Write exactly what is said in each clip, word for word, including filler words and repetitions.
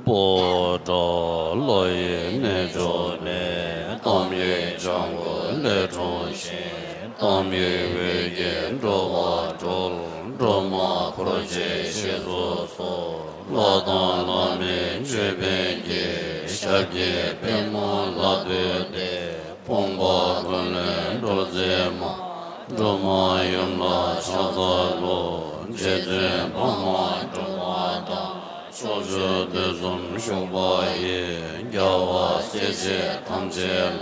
པོ་ཏ་ལ་ཡི་གནས་མཆོག་ནས། གཏམ་གྱི་ལྗང་གུ་ལས་འཁྲུངས་ཤིང་། གཏམ་གྱི་འོད་ཀྱིས་འགྲོ་བ་སྒྲོལ། སྒྲོལ་མ་འཁོར་བཅས་ཞེས་སུ་གསོལ། ལྷ་དང་ལྷ་མིན་ཅོད་པན་གྱི། ཞབས་ཀྱི་པདྨོ་ལ་བཏུད་དེ། ཕོངས་པ་ཀུན་ལས་སྒྲོལ་མཛད་མ། སྒྲོལ་མ་ཡུམ་ལ་ཕྱག་འཚལ་ལོ། རྗེ་བཙུན་འཕགས་མ་སྒྲོལ་མ་དང་། ཕྱོགས་བཅུའི་དུས་གསུམ་བཞུགས་པ་ཡི། རྒྱལ་བ་སྲས་བཅས་ཐམས་ཅད་ལ།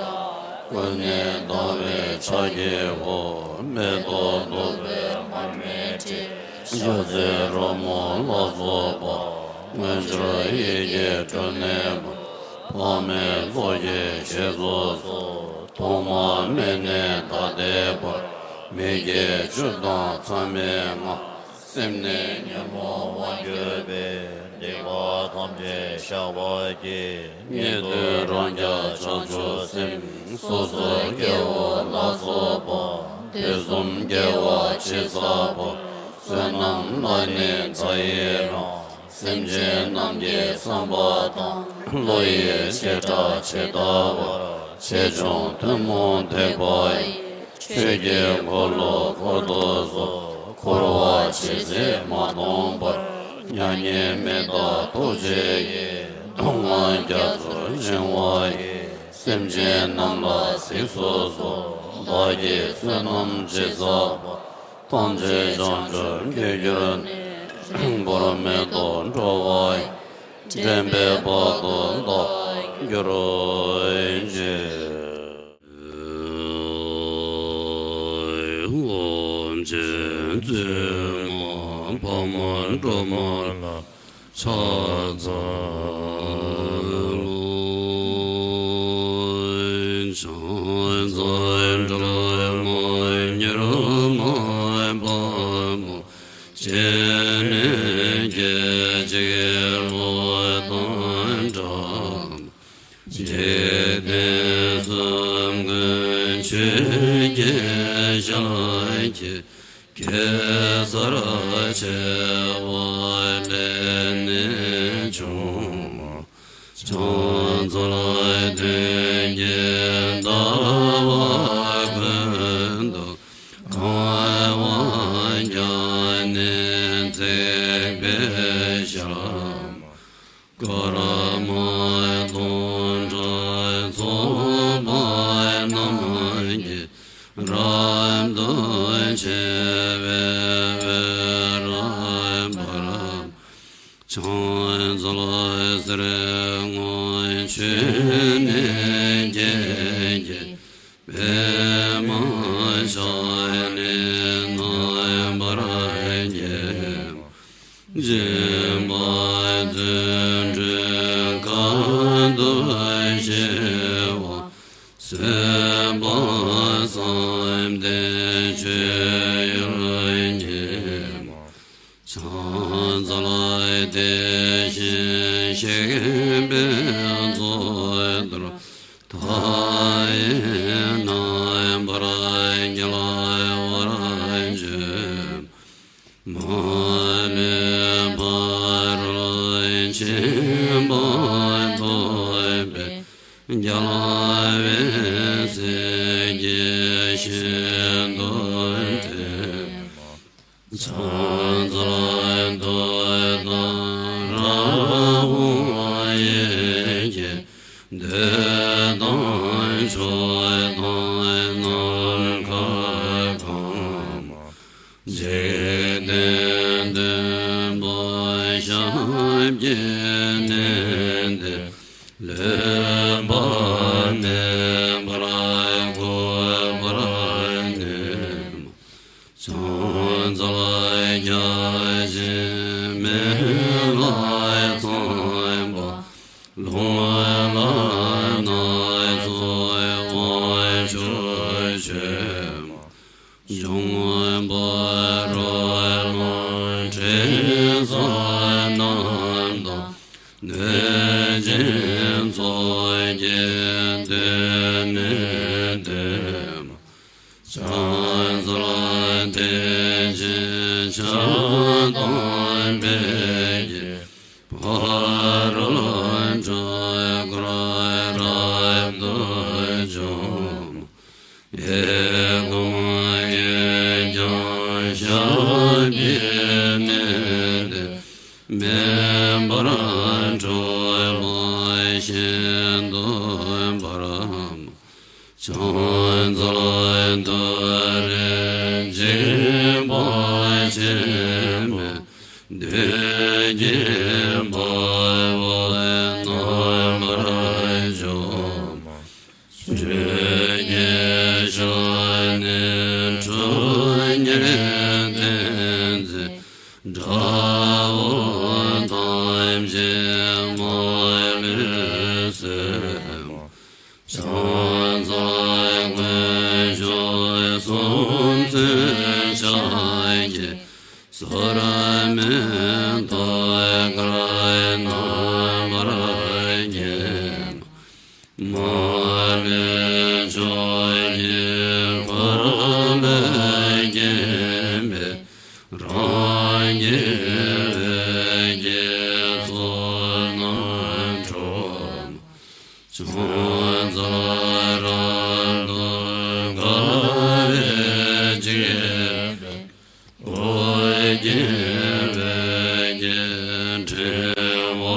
ཀུན་ནས་དགའ་བའི་ཕྱག་བགྱིའོ། མེ་ཏོག་བདུག་སྤོས་མར་མེ་དྲི། ལྕགས་བསྲེགས་རོལ་མོ་ལ་སོགས་པ། མངོན་གྱུར་ཡིད་ཀྱིས་སྤྲུལ་ནས་མ། འཕགས་མའི་ཚོགས་ཀྱིས་ཞེས་སུ་གསོལ། ཐོག་མ་མེད་ནས་ད་ལྟའི་བར། མི་དགེ་བཅུ་དང་མཚམས་མེད་ལྔ། སེམས་ནི་ཉོན་མོངས་དབང་གྱུར་པས། སྡིག་པ་ཐམས་ཅད་བཤགས་པར་བགྱི། ཉན་ཐོས་རང་རྒྱལ་བྱང་ཆུབ་སེམས། སོ་སོ་སྐྱེ་བོ་ལ་སོགས་པ། དུས་གསུམ་དགེ་བ་ཅི་བསགས་པ། བསོད་ནམས་ལ་ནི་མཛའ་ཡི་རང་། སེམས་ཅན་རྣམས་ཀྱི་བསམ་པ་དང་། བློ་ཡི་བྱེ་བྲག་ཇི་ལྟ་བར། ཆེ་ཆུང་ཐུན་མོང་ཐེག་པ་ཡི། ཆོས་ཀྱི་འཁོར་ལོ་བསྐོར་དུ་གསོལ། འཁོར་བ་ཇི་སྲིད་མ་སྟོངས་བར། མྱ་ངན་མི་འདའ་ཐུགས་རྗེ་ཡིས། སྡུག་བསྔལ་རྒྱ་མཚོར་བྱིང་བ་ཡི། སེམས་ཅན་རྣམས་ལ་གཟིགས་སུ་གསོལ། བདག་གིས་བསོད་ནམས་ཅི་བསགས་པ། ཐམས་ཅད་བྱང་ཆུབ་རྒྱུར་གྱུར་ནས། འཁོར་མེད་དུ་འགྲོ་བ་ཡི། འདྲེན་པའི་བར་དུ་བདག་གྱུར་ཅིག། ཨོཾ་ཆོས་བཙུན་མ་འཕགས་མ་སྒྲོལ་མ་ལ། ཕྱག་འཚལ་ལོ། ཕྱག་འཚལ་སྒྲོལ་མ་མྱུར་མ་དཔའ་མོ། སྤྱན་ནི་སྐད་ཅིག་གློག་དང་འདྲ། འཇིག་རྟེན་གསུམ་མགོན་ཆུ་སྐྱེས་ཞལ་གྱི། གེ་སར་བྱེ་བ་ཕྲག་ནས་བྱུང་བ། ཕྱག་འཚལ་མདུན་གྱི་ཟླ་བ་ཀུན་ཏུ། གང་བ་བརྒྱ་ནི་བརྩེགས་པའི་ཞལ། དཀར་དམར་མཐོང་གྲོལ་ཚོགས་པ་རྣམས་ཀྱིས། རབ་ཏུ་ཕྱེ་བའི་འོད་རབ་འབར། ཕྱག་འཚལ་གསེར་སྔོ་ཆུ་ནས་སྐྱེས་ཀྱི། པདྨ་ཞལ་ནས་རྣམ་པར་རྒྱལ་བ། སྦྱིན་པ་བརྩོན་འགྲུས་ཁ་ཏོན་ཞི་བ། བཟོད་པ་བསམ་གཏན་སྤྱོད་ཡུལ་ཉིད་མ། ཕྱག་འཚལ་དེ་བཞིན་གཤེགས་པའི་མཛོད་བར། མཐའ་ཡས་རྣམ་པར་རྒྱལ་བར་བྱོན། མ་ལུས་ཕ་རོལ་ཕྱིན་པ་ཐོབ་པའི། རྒྱལ་བའི་སྲས་ཀྱིས་ཤིན་ཏུ་བསྟེན་པ། ཕྱག་འཚལ་འདོད་དང་རབ་དབང་ཡིད་ཀྱི། འདོད་དང་ཕྱོགས་དང་ནམ་མཁའ་གང་མ། འཇིག་རྟེན་བདུན་པོ་ཞབས་ཀྱིས་མནན་ཏེ། ལུས་པ་མེད་པར་འགུགས་པར་ནུས་མ། ཕྱག་འཚལ་བརྒྱ་བྱིན་མེ་ལྷ་ཚངས་པ། རླུང་ལྷ་སྣ་ཚོགས་དབང་ཕྱུག་མཆོད་མ། འབྱུང་པོ་རོ་ལངས་དྲི་ཟ་རྣམས་དང་། གནོད་སྦྱིན་ཚོགས་ཀྱིས་མདུན་ནས་བསྟོད་མ། ཕྱག་འཚལ་དེ་བཞིན་ཕྱག་དང་སྦྲེལ་གྱི། ཕ་རོལ་ མེད་པར་གྲུབ་པ་ཤིན་ཏུ་པདྨ། ཕྱག་འཚལ་ཏུ་རེ་འཇིགས་པ་ཆེན་པོས་བདུད་ཀྱི་དཔའ་བོ་རྣམ་པར་འཇོམས་པ། ཆོས་ཀྱི་ཞལ་ནས་ཁྲོ་གཉེར་ཏིང་འཛིན་དགྲ་བོ་ཐམས་ཅད་མ་ལུས་གསོད་པ། ཕྱག་འཚལ་དཀོན་མཆོག་གསུམ་མཚོན་ཕྱག་རྒྱའི་ཟོར་མོས་ཐུགས་ཀར་རྣམ་པར་བརྒྱན་པ། མ་ལུས་ཕྱོགས་ཀྱི་འཁོར་ལོས་བརྒྱན་པའི་རང་གི་འོད་ཀྱི་ཚོགས་རྣམས་འཁྲུགས་མ། ཕྱག་འཚལ་རབ་ཏུ་དགའ་བའི་སྤྱོད་པས། ཨོ་རྒྱན་འོད་ཀྱི་ཕྲེང་བ་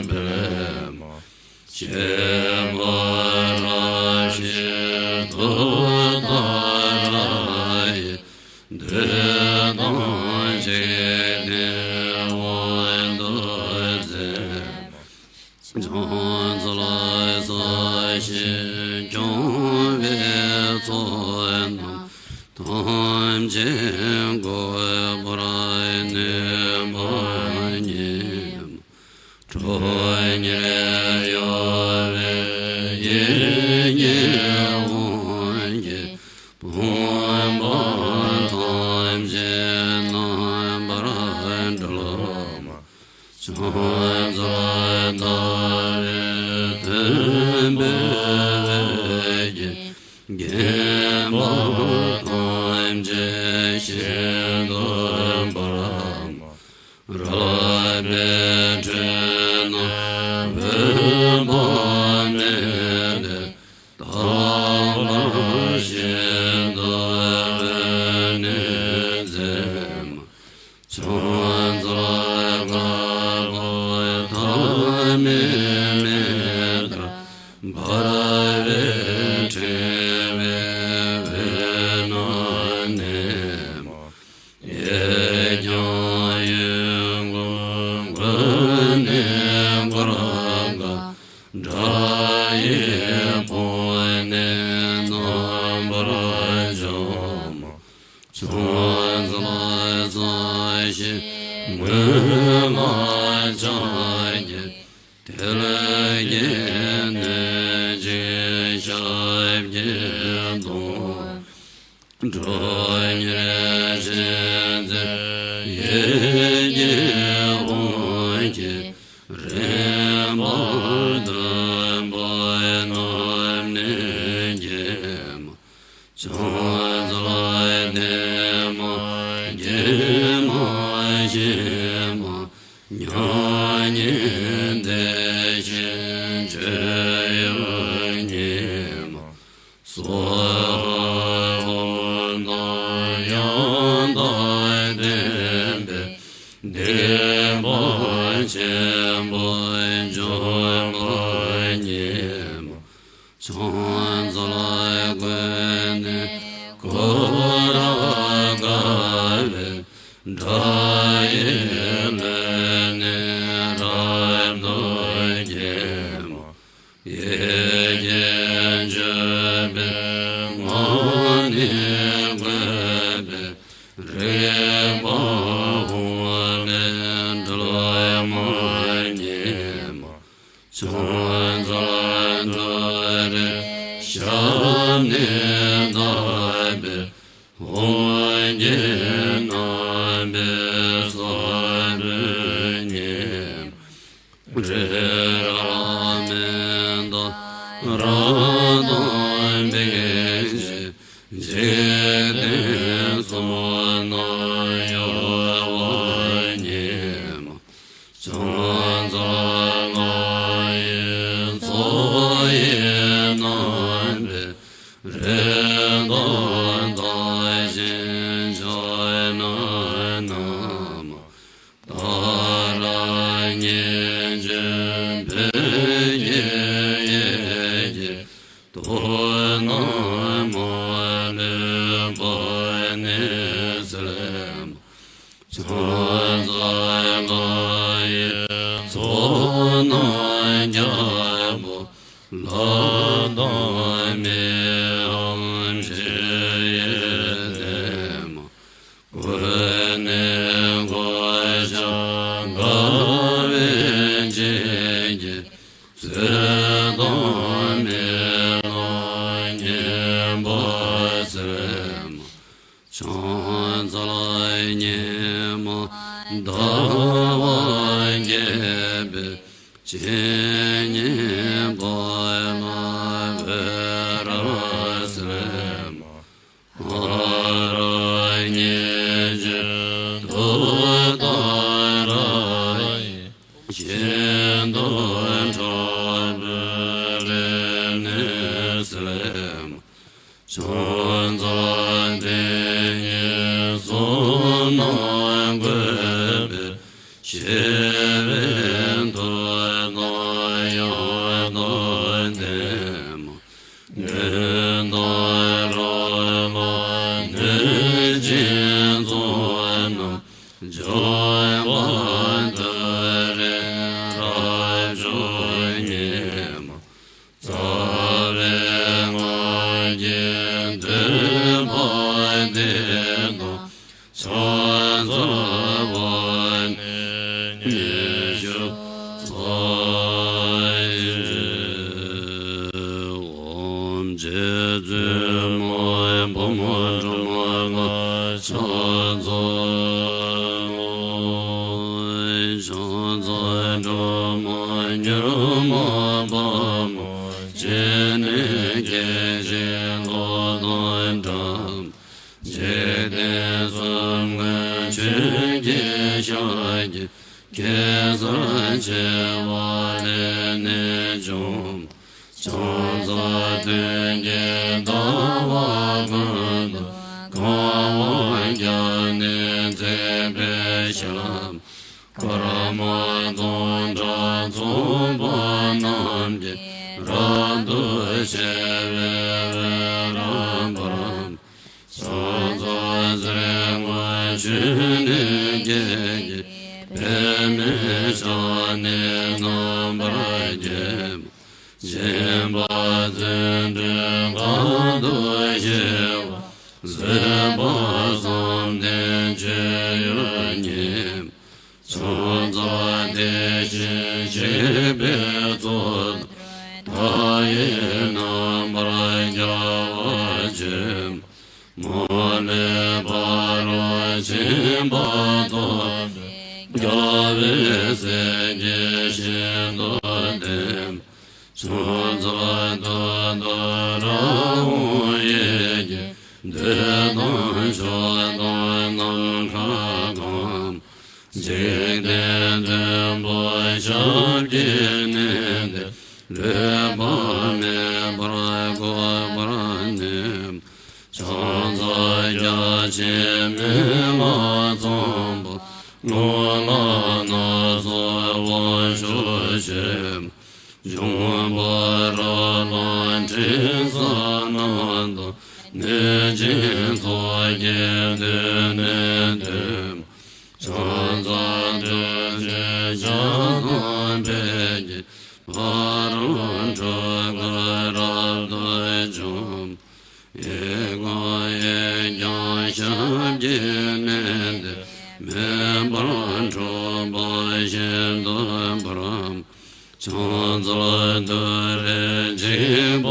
འཕེན་མ། ཁྱད་པར་རབ་ཞི་ཏུཏྟཱ་ར་ཡིས། བདུད་དང་འཇིག་རྟེན་དབང་དུ་མཛད་མ། ཕྱག་འཚལ་ས་གཞི་སྐྱོང་བའི་ཚོགས་རྣམས་ཐམས་ཅད་འགུགས་པར་ནུས་པ་ཉིད་མ། ཁྲོ་གཉེར་གཡོ་བའི་ཡིད་ཀྱི་དབང་གིས། ཕོངས་པ་ཐམས་ཅད་རྣམ་པར་སྒྲོལ་མ། ཕྱག་འཚལ་ཟླ་བའི་དོན་པོའི་འོད་ཀྱིས། བརྒྱན་པ་ཐམས་ཅད་ཤིན་ཏུ་འབར་མ། རལ་པའི་ཁྲོད་ན་འོད་དཔག་མེད་པས། དག་པ་ཤིན་ཏུ་འོད་ནི་མཛད་མ། ཕྱག་འཚལ་དཀར་པོ་ཐ་མལ་མེ་ལྟར་འབར་བའི་ཕྲེང་བའི་འོད་རྣམས་མནན་མ། གཡས་བརྐྱང་གཡོན་བསྐུམ་མགོ་ནས་སྐོར་དཀའ། དགྲ་ཡི་དཔུང་ནི་རྣམ་པར་འཇོམས་མ། ཕྱག་འཚལ་ས་གཞི་མུན་ལ་ཕྱག་བགྱིས། དལ་གྱིས་གནོན་ཅིང་ཞབས་ཀྱིས་བརྡུང་། ཁྲོ་གཉེར་ཅན་མཛད་ཡིད་ཀྱི་དབང་གིས། རིམ་པ་བདུན་པོ་རྣམས་ནི་འགེམས་མ། ཕྱག་འཚལ་བདེ་མ་དགེ་མ་ཞི་མ་མྱ་ངན་འདས་ཞི་སྤྱོད་ཡུལ་ཉིད་མ། སྭཱ་ཧཱ་ཧཱུྃ་དང་ཡང་དག་ལྡན་པས། སྡིག་པ་ཆེན་པོ་འཇོམས་པ་ཉིད་མ། ཕྱག་འཚལ་ཀུན་ནས་བསྐོར་དགའ་བའི། དགྲ་ཡི་ལུས་ནི་རབ་ཏུ་བརྒྱན་མ། ཡིད་ཀྱི་མཆོད་པའི་ངང་ནས་བཀོད་པའི། རིག་པ་འོད་ལས་སྒྲོལ་མ་ཉིད་མ། ཕྱག་འཚལ་ཏུ་རེའི་ཞབས་ནས་བཏབ་པའི། ཨོ་རྒྱན་རྣམ་པའི་ས་བོན་ཉིད་མ། རི་རབ་མནྡ་ར་དང་འབིགས་བྱེད། འཇིག་རྟེན་གསུམ་རྣམས་གཡོ་བ་ཉིད་མ། ཕྱག་འཚལ་ལྷ་ཡི་ཚོགས་ཡི་རྣམ་པའི། རིགས་དང་བདག་གཞན་ཕྱག་ན་བསྣམས་མ། ཏཱ་ རྣམས་རྒྱལ་པོ་ལྷ་དང་མིའམ་ཅི་ཡི་ལྡན་མ། ཀུན་ནས་གོ་ཆ་དགའ་བའི་བྱིན་གྱིས་བརྩེ་དང་མི་ལང་སྙན་པ་ཟེར་མ། ཕྱག་འཚལ་ཉི་མ་ཟླ་བ་རྒྱས་པའི་བྱེད་སྙིང་པ་ལ་འོད་རབ་གསལ་མ། ཧ་ར་ཉི་ཤུ་དུ་ཏཱ་ར་ཡི། ཤིན་ཏུ་ཕྲ་བའི་རིགས་ནི་གསལ་མ། ཕྱག་འཚལ་དེ་ཉིད་གསུམ་རྣམས་བཀོད་པའི་ཞི་བའི་མཐུ་དང་ཡང་དག་ལྡན་མ། ཉོན་དང་རང་ལ་གནོད་སྦྱིན་ཚོགས་རྣམས་འཇོམས་པ་མཐོ་རིས་རབ་མཆོག་ཉིད་མ། རྩ་བའི་སྔགས་ཀྱི་བསྟོད་པ་འདི་དང་ཕྱག་འཚལ་བ་ནི་ཉི་ཤུ་རྩ་བཞི། ཨོཾ་རྗེ་བཙུན་མ་བུ་མོ་སྒྲོལ་མ་ལ་ཕྱག་འཚལ་ལོ། ཕྱག་འཚལ་སྒྲོལ་མ་མྱུར་མ་དཔའ་མོ། སྤྱན་ནི་སྐད་ཅིག་གློག་དང་འདྲ། འཇིག་རྟེན་གསུམ་མགོན་ཆུ་སྐྱེས་ཞལ་གྱི། གེ་སར་བྱེ་བ་ལས་ནི་བྱུང་། ཕྱག་འཚལ་སྟོན་ཀའི་ཟླ་བ་ཀུན་ཏུ། གང་བ་བརྒྱ་ནི་བརྩེགས་པའི་ཞལ། ཀརྨ་དང་ལྡན་ཚོགས་པ་རྣམས་ཀྱིས། རབ་ཏུ་ཕྱེ་བའི་འོད་རབ་འབར། ཕྱག་འཚལ་ཟེར་མོ་ཆུ་ནས་སྐད་ཀྱིས། པདྨའི་ཞལ་ནས་རྣམ་པར་རྒྱལ། སྦྱིན་པ་བརྩོན་འགྲུས་གང་དུ་ཞི་བ། བཟོད་པ་བསམ་གཏན་སྤྱོད་ཡུལ་ཉིད། ཕྱག་འཚལ་དེ་བཞིན་གཤེགས་པའི་གཙོ་དང་། མཐའ་ཡས་རྣམ་པར་རྒྱལ་བ་ཆེན་པོ། མ་ལུས་ཕ་རོལ་ཕྱིན་པ་ཐོབ་པའི། རྒྱལ་བའི་སྲས་ཀྱིས་ཤིན་ཏུ་བསྟེན། ཕྱག་འཚལ་ཏུཏྟཱ་ར་ཧཱུྃ་ཡི་གེས། འདོད་དང་ཕྱོགས་དང་ནམ་མཁའ་གང་། འཇིག་རྟེན་བདུན་པོ་ཞབས་ཀྱིས་མནན་ཏེ། ལུས་པ་མེད་པར་བཀོད་པར་ནུས། ཕྱག་འཚལ་བརྒྱ་བྱིན་མེ་ལྷ་ཚངས་པ། རྔོག་ལྷ་སྣ་ཚོགས་དབང་ཕྱུག་མཆོད། འབྱུང་པོ་རོ་ལངས་འཕྲེང་བཟང་རྣམས་དང་། གནོད་སྦྱིན་ཚོགས་ཀྱིས་མདུན་ནས་བསྟོད། ཕྱག་འཚལ་ཏུ་བཅུད་ཕྱག་དང་འཕྲིན་གྱིས། ཕ་རོལ་འཁྲུལ་པ་རབ་ཏུ་འཇོམས། ཡི་གེ་ཡིག་བརྒྱ་ཞབས་ཀྱིས་མནན་ཏེ། མེ་འབར་འཁྲུགས་པ་ཤིན་ཏུ་འབར། ཕྱག་འཚལ་ཏུ་རེ་འཇིགས་པ་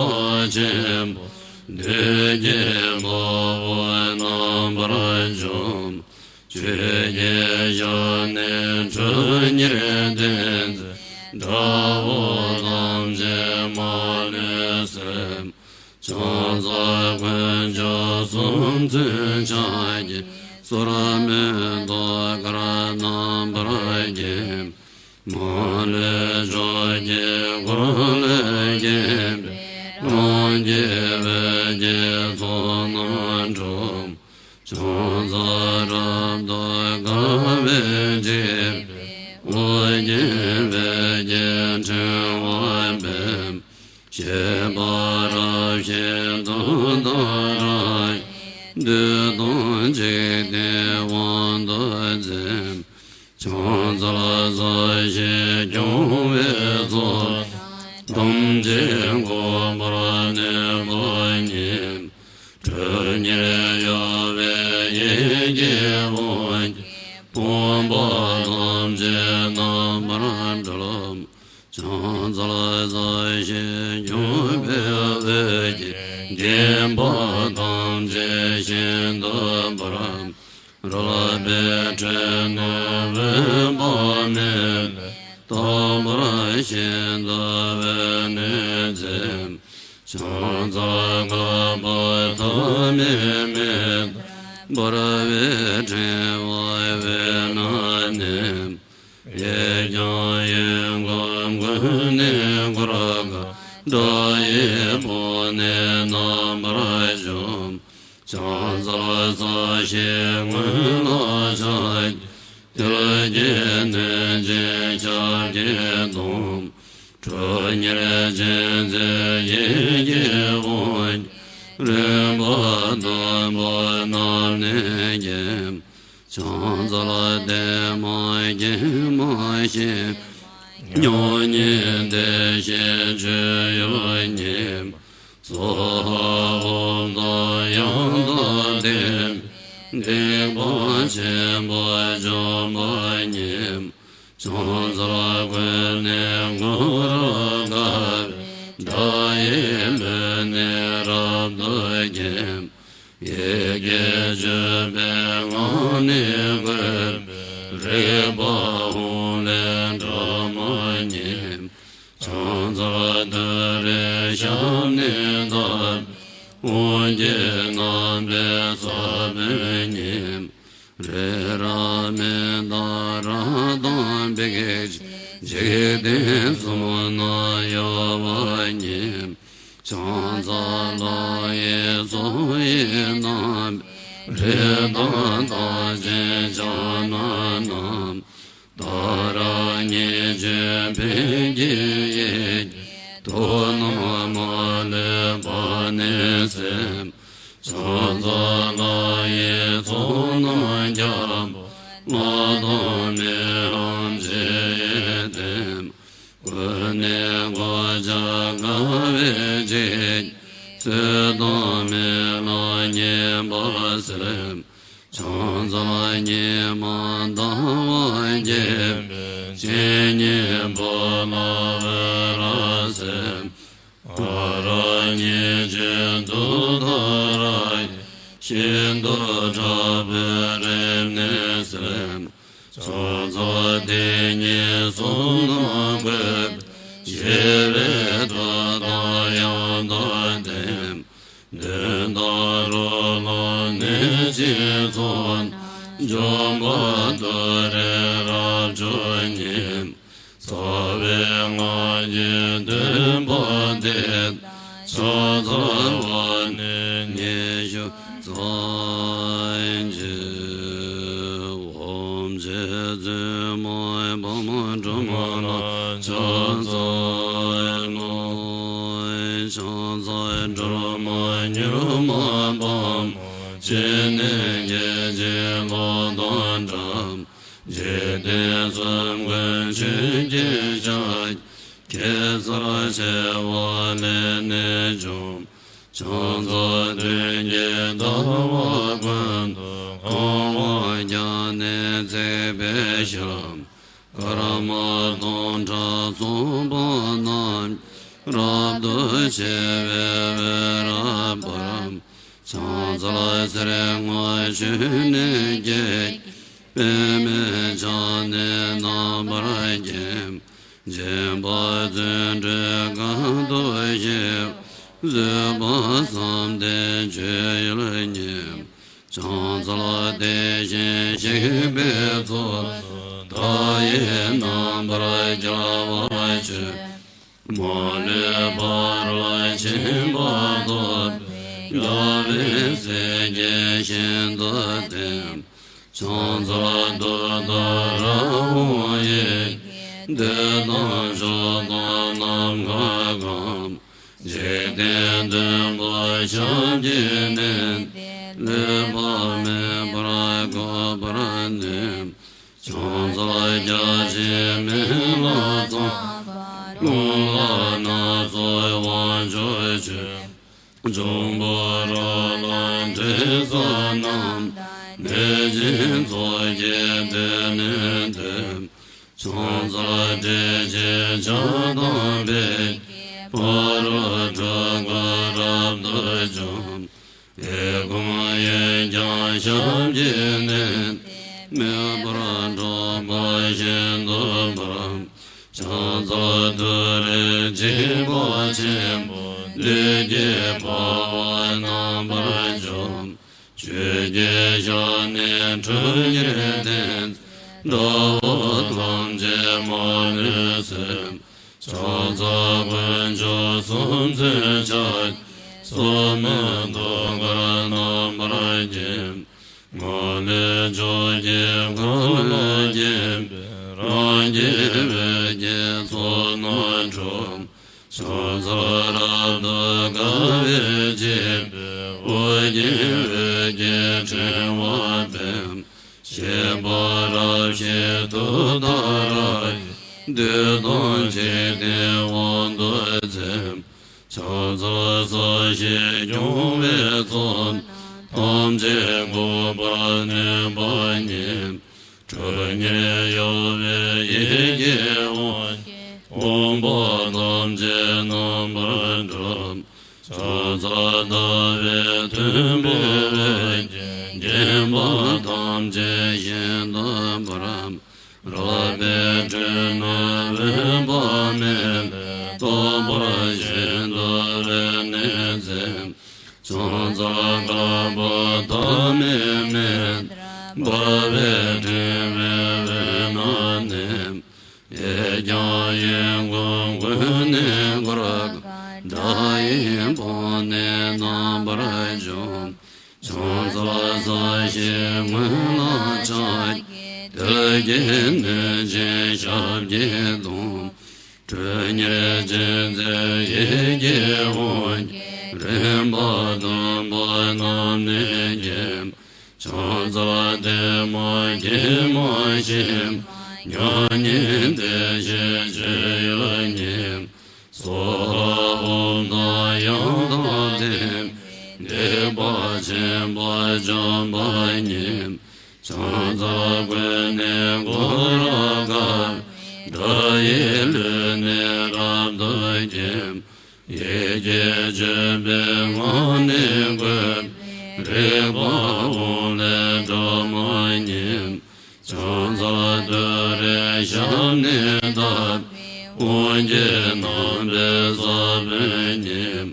ཆེན་པོ། བདུད་ཀྱི་དཔའ་བོ་རྣམ་པར་འཇོམས། ཆོས་ཀྱི་ཞབས་ནས་ཁྲོ་གཉེར་ལྡན་མཛད། དགྲ་བོ་ཐམས་ཅད་མ་ལུས་གསོད། ཕྱག་འཚལ་དཀོན་མཆོག་གསུམ་མཚོན་ཕྱག་རྒྱའི། སོར་མོས་ཐུགས་ཀར་རྣམ་པར་བརྒྱན། མ་ལུས་ཕྱོགས་ཀྱི་འཁོར་ལོས་བརྒྱན་པའི། དབང་གི་འོད་ཀྱི་ཚོགས་རྣམས་འཁྲུགས། ཕྱག་འཚལ་རབ་ཏུ་དགའ་བའི་འཇིགས་པས། ཨོ་རྒྱན་འོད་ཀྱི་ཕྲེང་བ་འབེབས། བཞད་པ་རབ་བཞད་ཏུཏྟཱ་ར་ཡིས། བདུད་དང་འཇིག་རྟེན་དབང་དུ་མཛད། ཕྱག་འཚལ་ས་གཞི་སྐྱོང་བའི་ཚོགས། ཐམས་ཅད་འགོག་པར་ནུས་པ་ཉིད། ཁྲོ་གཉེར་གཡོ་བའི་ཡི་གེ་དབང་གིས། ཕོངས་པ་ཐམས་ཅད་རྣམ་པར་སྒྲོལ། ཕྱག་འཚལ་ས་གཞི་སྐྱོང་བའི་འོད་ཀྱིས། འགེངས་པ་ཐམས་ཅད་ཤིན་ཏུ་འབར། རལ་པའི་ཁྲོད་ནས་འོད་དཔག་མེད་ལས། རྟག་པར་ཤིན་ཏུ་འོད་ནི་འཚེར། ཕྱག་འཚལ་བསྐལ་པ་ཐ་མའི་མེ་ལྟར་འབར་བའི་ཕྲེང་བ་འོད་རྣམས་ནི། གཡས་བརྐྱང་གཡོན་བསྐུམ་ཀུན་ནས་བསྐོར་དཀའ། དགྲ་ཡི་དཔུང་ནི་རྣམ་པར་འཇོམས། ཕྱག་འཚལ་ས་གཞིའི་ངོས་ལ་ཕྱག་གི་དུས་ཀྱི་གནོད་སྦྱིན་ཞབས་ཀྱིས་བསྡམས། ཁྲོ་གཉེར་ཅན་མཛད་ཡི་གེ་དབང་གིས། རིམ་པ་བདུན་པོ་རྣམས་ནི་འགེམས། ཕྱག་འཚལ་བདེ་མ་དགེ་མ་ཞི་མ་མྱུར་ཉིད་བདེ་གཤེགས་སྤྱོད་ཡུལ་ཉིད། སྭཱ་ཧཱ་ཨོཾ་དང་ཡང་དག་ལྡན་པས། སྡིག་པ་ཆེན་པོ་འཇོམས་པ་ཉིད། ཕྱག་འཚལ་ཀུན་ནས་བསྐོར་རབ་དགའ་བའི། དགྲ་ཡི་ལུས་ནི་རབ་ཏུ་འགེམས། ཡི་གེ་བཅུ་པའི་ངག་ནི་བཀོད་པའི། རིག་པ་ཧཱུྃ་ལས་སྒྲ་མ་སྙན། ཕྱག་འཚལ་ཏུ་རེའི་ཞབས་ནི་བརྡབས། དབང་གི་རྣམ་པའི་ས་བོན་ཉིད། རི་རབ་མི་རྟ་ར་དང་འབིགས་བྱེད། འཇིག་རྟེན་གསུམ་ན་གཡོ་བ་ཉིད། ཕྱག་འཚལ་ལྷ་ཡི་ཚོགས་ཡི་རྣམ་པས། རི་དྭགས་རྟགས་ཅན་ཕྱག་ན་བསྣམས། ཏཱ་ར་གཉིས་བརྗོད་ཕཊ་ཀྱི་ཡི་གེས། དུག་རྣམས་མ་ལུས་པ་ནི་སེལ། ཕྱག་འཚལ་ལྷ་ཡི་ཚོགས་རྣམས་ཁྱབ་པ། ལྷ་དང་མིའམ་ཅི་ཡིས་བསྟེན། ཀུན་ནས་གོ་ཆ་དགའ་བའི་བརྗིད། ཚུལ་དང་མི་ལ་ཉེས་པ་སེལ། ཕྱག་འཚལ་ཉི་མ་ཟླ་བ་རྒྱས་པའི། སྤྱན་གཉིས་པོ་ལ་འོད་རབ་གསལ། ཨ་ར་གཉིས་བརྗོད་ཏུཏྟཱ་ར་ཡིས། ཤིན་ཏུ་ཕྲ་བའི་རིམས་ནད་སེལ། ཕྱག་འཚལ་དེ་ཉིད་གསུམ་རྣམས་བཀོད་པའི། ཞི་བའི་མཐུ་དང་ཡང་དག་ལྡན། གདོན་དང་རོ་ལངས་ནད་ཀྱི་ཚོགས། འཇོམས་པ་ཏུ་རེ་རབ་མཆོག་ཉིད། རྩ་བའི་སྔགས་ཀྱི་བདུན་པོ་འདི། ཕྱག་འཚལ་བ་ནི་ཉི་ཤུ་རྩ་གཅིག། ཨོཾ་རྗེ་བཙུན་མ་འཕགས་མ་སྒྲོལ་མ་ལ་ཕྱག་འཚལ་ལོ། ཕྱག་འཚལ་སྒྲོལ་མ་མྱུར་མ་དཔའ་མོ། སྤྱན་ནི་སྐད་ཅིག་གློག་དང་འདྲ། འཇིག་རྟེན་གསུམ་མགོན་ཆུ་སྐྱེས་ཞལ། གེ་སར་བྱེ་བ་ལས་ནི་བྱུང་། ཕྱག་འཚལ་སྟོན་ཀའི་ཟླ་བ་ཀུན་ཏུ། གང་བ་བརྒྱ་ནི་བརྩེགས་པའི་ཞལ། སྐར་མ་སྟོང་ཕྲག་ཚོགས་པ་རྣམས། རབ་ཏུ་ཕྱེ་བའི་འོད་རབ་འབར། ཕྱག་འཚལ་གསེར་དངུལ་ཆུ་ནས་སྐྱེས། པདྨས་ཕྱག་ནི་རྣམ་པར་བརྒྱན། སྦྱིན་པ་བརྩོན་འགྲུས་དཀའ་ཐུབ་ཞི། བཟོད་པ་བསམ་གཏན་སྤྱོད་ཡུལ་ཉིད། ཕྱག་འཚལ་དེ་བཞིན་གཤེགས་པའི་ཚོགས། མཐའ་ཡས་རྣམ་པར་རྒྱལ་བར་སྤྱོད། མ་ལུས་ཕ་རོལ་ཕྱིན་པ་ཐོབ། རྒྱལ་བའི་སྲས་ཀྱིས་ཤིན་ཏུ་བསྟེན། ཕྱག་འཚལ་ཏུཏྟཱ་ར་དབང་ཡི། འདོད་དང་ཕྱོགས་དང་ནམ་མཁའ་གང་། འཇིག་རྟེན་བདུན་པོ་ཞབས་ཀྱིས་མནན། ལུས་པ་མེད་པར་འགུགས་པར་ནུས། ཕྱག་འཚལ་ ཡ་ཆེན་མི་ལ་ཚངས་པར་ལུང་ལ་སྣ་ཚོགས་དབང་ཕྱུག་ཆོས། འབྱུང་པོ་རོ་ལངས་འདྲེ་ཚོགས་རྣམས། བདེ་ཆེན་ཚོགས་ཀྱིས་དེད་ནས་བསྟོད། ཕྱག་འཚལ་ཏྲཊ་ཅེས་བྱ་དང་འཕེལ། ཕ་རོལ་འཁྲུལ་འཁོར་རབ་ཏུ་འཇོམས། ཡི་དམ་ཡུལ་གྱར་ཞབས་ཀྱིས་མནན། མེ་འབར་འཁྲུགས་པ་ཤིན་ཏུ་འབར། ཕྱག་འཚལ་ཏུ་རེ་འཇིགས་པ་ཆེན་པོ། ལས་ཀྱི་འཕགས་པ་རྣམ་པར་འཇོམས། ཆོས་ཀྱི་ཞབས་ནི་ཁྲོ་གཉེར་ལྡན། དགྲ་བོ་ཐམས་ཅད་མ་ལུས་གསོད། ཕྱག་འཚལ་དཀོན་མཆོག་གསུམ་མཚོན་ཕྱག། སོར་མོས་ཐུགས་ཀར་རྣམ་པར་བརྒྱན། ངང་ལས་ཕྱོགས་ཀྱི་འཁོར་ལོས་བརྒྱན་པའི། རང་གི་འོད་ཀྱི་ཚོགས་རྣམས་འཁྲུགས། ཕྱག་འཚལ་རབ་ཏུ་དགའ་བའི་སྤྱན། དབུ་རྒྱན་འོད་ཀྱི་ཕྲེང་བ་སྤེལ། བཞད་པ་རབ་བཞད་ཐུབ་རྟགས་རབ་བཞད། བདུད་དང་འཇིག་རྟེན་དབང་དུ་མཛད། ཕྱག་འཚལ་ས་གཞི་སྐྱོང་བའི་ཚོགས། ཐམས་ཅད་འགུགས་པར་ནུས་པ་ཉིད། ཁྲོ་གཉེར་གཡོ་བའི་ཡི་གེ་དབང་། དབང་པོ་ཐམས་ཅད་རྣམ་པར་སྒྲོལ། ཕྱག་འཚལ་ཟླ་བའི་དུམ་བུས་འོད་ཀྱིས། བརྒྱན་པ་ཐམས་ཅད་ཤིན་ཏུ་འབར། རལ་པའི་ཁྲོད་ན་འོད་དཔག་མེད་ལས། རྟག་པར་ཤིན་ཏུ་འོད་ནི་མཛད། ཕྱག་འཚལ་བསྐལ་པ་མཐའ་མེད་མེ་ལྟར་འབར་བའི་ཕྲེང་བའི་འོད་རྣམས་ནི། ཡིག་བརྒྱ་ཡི་གུར་ཀུན་ནས་བསྐོར། སྒྲ་ཡི་དབང་ནི་རྣམ་པར་འཇོམས། ཕྱག་འཚལ་ས་གཞིའི་ངོས་ལ་ཕྱག་གི། བདུད་ཀྱི་གནོད་སྦྱིན་ཞབས་ཀྱིས་བསྡམས། ཁྲོ་གཉེར་ཅན་མཛད་ཡི་གེ་དབང་གིས། རིམ་པ་བདུན་པོ་རྣམས་ནི་འགེམས། ཕྱག་འཚལ་བདེ་མ་དགེ་མ་ཞི་མ་མྱ་ངན་འདས་ཞི་སྤྱོད་ཡུལ་ཉིད། སྭཱ་ཧཱ་ཨོཾ་དང་ཡང་དག་ལྡན་པའི། སྡིག་པ་ཆེན་པོ་འཇོམས་པ་ཉིད། ཕྱག་འཚལ་ཀུན་ནས་བསྐོར་རབ་དགའ། དགྲ་ཡི་ལུས་ནི་རབ་ཏུ་འགེམས། ཡི་གེ་བཅུ་པའི་ངག་ནི་བཀོད། རིག་པ་འོད་ལས་སྒྲོན་མ་ཉིད། ཕྱག་འཚལ་ཏུ་རེའི་ཞབས་ནི་བརྡབས། དབང་གི་རྣམ་པའི་ས་བོན་ཉིད།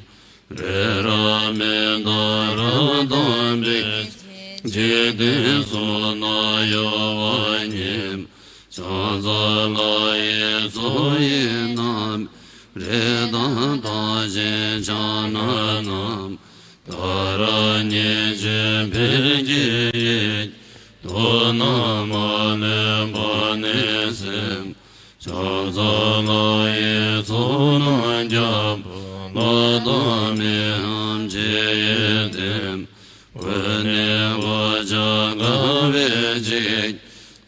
རི་རབ་མི་འདའ་རབ་དང་འབིགས་བྱེད། འཇིག་རྟེན་གསུམ་ན་གཡོ་བ་ཉིད། ཕྱག་འཚལ་ལྷ་ཡི་ཚོགས་ཡིན་རྣམས། རིགས་དང་བདག་ཅན་ཕྱག་ན་བསྣམས། ཏཱ་ར་གཉིས་བརྗོད་ཕཊ་ཀྱི་ཡི་གེས། དུག་རྣམས་མ་ལུས་སྤངས་ནས་གསོལ། ཕྱག་འཚལ་ལྷ་ཡི་ཚོགས་རྣམས་ཀྱང་། ལྷ་དང་མིའམ་ཅི་ཡིས་བསྟེན། འོད་ནི་གོ་ཆ་དགའ་བའི་ཚིག་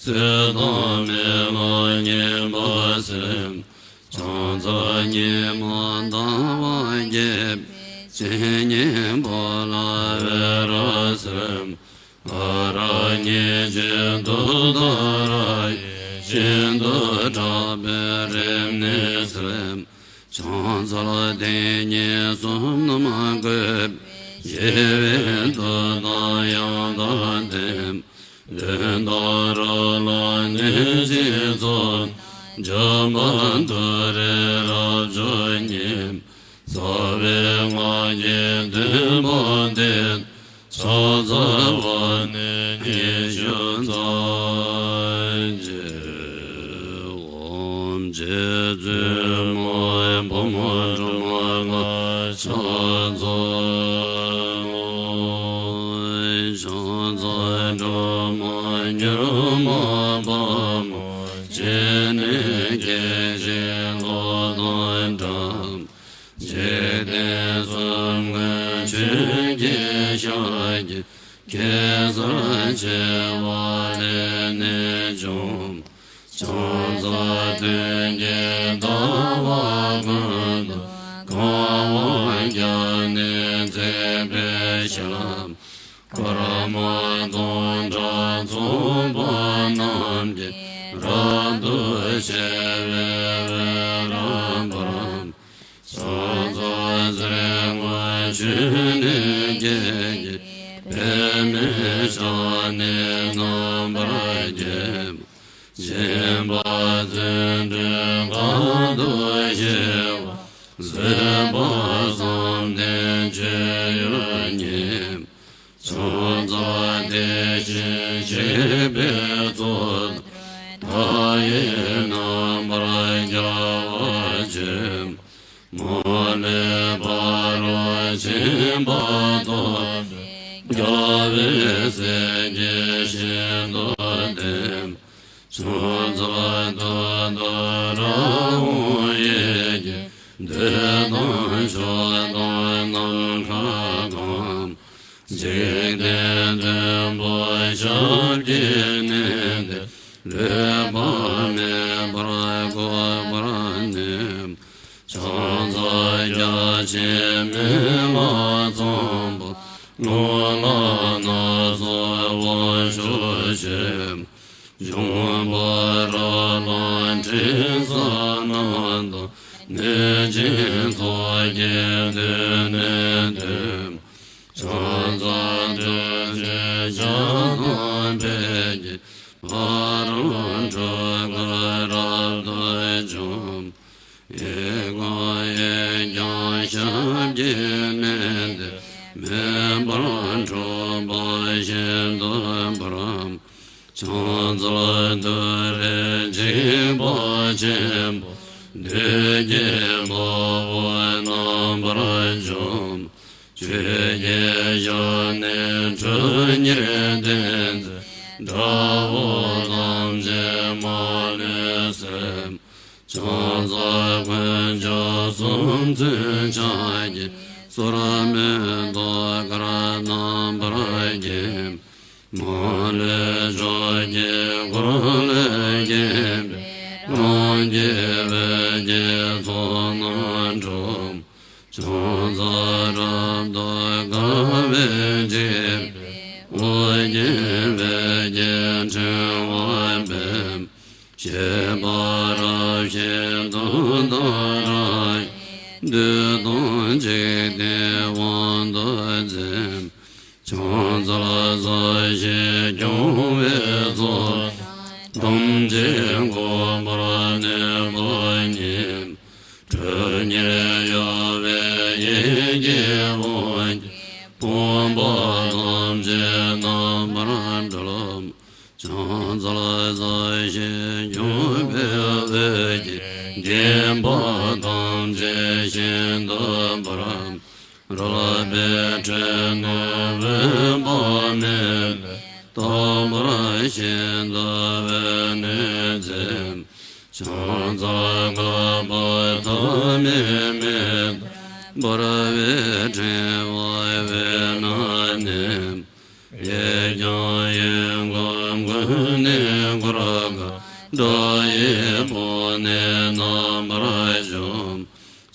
ཚུལ་དང་མི་ལ་སྙན་པར་གསོལ། ཕྱག་འཚལ་ཉི་མ་ཟླ་བ་རྒྱས་པའི་སྤྱན་གཉིས་པོ་ལ་འོད་རབ་གསལ། ཨ་ར་གཉིས་བརྗོད་ཏུཏྟཱ་ར་ཡིས། ཤིན་ཏུ་དྲག་པོའི་རིམས་ནད་སེལ། ཕྱག་འཚལ་དེ་ཉིད་གསུམ་རྣམས་བཀོད་པའི། ཞི་བའི་མཐུ་དང་ཡང་དག་ལྡན། གདོན་དང་རོ་ལངས་གནོད་སྦྱིན་ཚོགས། འཇོམས་པ་ཏུ་རེ་རབ་མཆོག་ཉིད། རྩ་བའི་སྔགས་ཀྱི་བདུན་པོ་འདི། ཕྱག་འཚལ་བ་ནི་ཉི་ཤུ་རྩ་གཅིག་ཨོཾ་རྗེ་བཙུན་མ་ཕག་མོ་སྒྲོལ་མ་ལ་ཕྱག་འཚལ་ལོ། ཕྱག་འཚལ་སྒྲོལ་མ་མྱུར་མ་དཔའ་མོ། སྤྱན་ནི་སྐད་ཅིག་གློག་དང་འདྲ། འཇིག་རྟེན་གསུམ་མགོན་ཆོས་ཀྱི་ཞབས་ཀྱིས། གེ་སར་བྱེ་བ་ལས་ནི་བྱུང་། བྱང་ ཕྱག་འཚལ་དོན་གྱི་ཟླ་བ་ཀུན་ཏུ་གང་བར་བརྒྱ་ནི་བརྩེགས་པའི་ཞལ། ཀརྨ་དང་ཐག་ཚོམ་པ་རྣམས་ཀྱིས་རབ་ཏུ་ཕྱེ་བའི་འོད་རབ་འབར། ཕྱག་འཚལ་ཟེར་དངོས་ཆོས་ནི་སྐད་ཅིག་པདྨའི་ཞལ་ནས་རྣམ་པར་རྒྱས། སྦྱིན་པ་བརྩོན་འགྲུས་གང་དུ་ཤེས་པ། བཟོད་པ་བསམ་གཏན་སྤྱོད་ཡུལ་ཉིད། ཕྱག་འཚལ་དེ་བཞིན་གཤེགས་པའི་གཙུག་ཏོར། མཐའ་ཡས་རྣམ་པར་རྒྱལ་བ་ཆེ། མ་ལུས་ཕ་རོལ་ཕྱིན་པ་ཐོབ་པའི། རྒྱལ་བའི་སྲས་ཀྱིས་ཤིན་ཏུ་བསྟེན། ཕྱག་འཚལ་ཏུཏྟཱ་ར་ཧཱུྃ་ཡི་གེས། འདོད་དང་ཕྱོགས་དང་ནམ་མཁའ་གང་། འཇིག་རྟེན་བདུན་པོ་ཞབས་ཀྱིས་མནན་ཏེ། ལུས་པ་མེད་པར་བཀོད་པར་ནུས། ཕྱག་འཚལ་རྒྱ་ཆེན་མི་ལ་ཚངས་པ། ཀློང་ལ་སྣ་ཚོགས་དབང་ཕྱུག་ཆེ། འབྱུང་པོ་ར་ལ་འཕྲེང་ས་རྣམས་དང་། གནོད་སྦྱིན་ཚོགས་ཀྱིས་མདུན་ནས་བསྟོད། ཕྱག་འཚལ་ཏུས་འཛིན་ཞག་དང་ཕཊ་ཀྱིས། ཕ་རོལ་འཁྲུལ་འཁོར་རབ་ཏུ་འཇོམས། ཡི་གེ་ཡིག་བརྐྱང་ཞབས་ཀྱིས་མནན་ཏེ། མེ་འབར་འཁྲུགས་པ་ཤིན་ཏུ་འབར། ཕྱག་འཚལ་ཏུ་རེ་འཇིགས་པ་ཆེན་པོ། བདུད་ཀྱི་དཔའ་བོས་རྣམ་པར་འཇོམས། ཆོས་ཀྱི་ཞལ་ནས་ཁྲོ་གཉེར་ལྡན་མཛད། དགྲ་བོ་ཐམས་ཅད་མ་ལུས་གསོད། ཕྱག་འཚལ་དཀོན་མཆོག་གསུམ་མཚོན་ཕྱག་རྒྱའི་སོར་མོས་ཐུགས་ཀར་རྣམ་པར་བརྒྱན། མ་ལུས་ཕྱོགས་ཀྱི་འཁོར་ལོས་བརྒྱན་པའི། རང་གི་འོད་ཀྱི་ཚོགས་རྣམས་འཁྲུགས། ཕྱག་འཚལ་རབ་ཏུ་དགའ་བའི་འཇིགས་པས། ཨོ་རྒྱན་འོད་ཀྱི་ཕྲེང་བ་སྤེལ། གཤེགས་པ་རབ་ཞི་ཏུཏྟཱ་ར་ཡིས། བདུད་དང་འཇིག་རྟེན་དབང་དུ་མཛད། ཕྱག་འཚལ་ས་གཞི་སྐྱོང་བའི་ཚོགས། ཐམས་ཅད་འགུགས་པར་ནུས་པ་ཉིད། ཁྲོ་གཉེར་གཡོ་བའི་ཡི་གེ་དབང་གིས། ཕོངས་པ་ཐམས་ཅད་རྣམ་པར་སྒྲོལ། ཕྱག་འཚལ་ས་གཞི་སྐྱོང་བའི་འོད་ཀྱིས། བརྒྱན་པ་ཐམས་ཅད་ཤིན་ཏུ་འབར། རལ་པའི་ཁྲོད་ནས་འོད་དཔག་མེད་ལས། རྟག་པར་ཤིན་ཏུ་འོད་ནི་མཛད། ཕྱག་འཚལ་བསྐལ་པ་ཐ་མའི་མེ་ལྟར་འབར་བའི་ཕྲེང་བ་འོད་རྣམས་ནི། གཡས་བརྐྱང་གཡོན་བསྐུམ་ཀུན་ནས་བསྐོར་དཀའ། དགྲ་ཡི་དཔུང་ནི་རྣམ་པར་འཇོམས།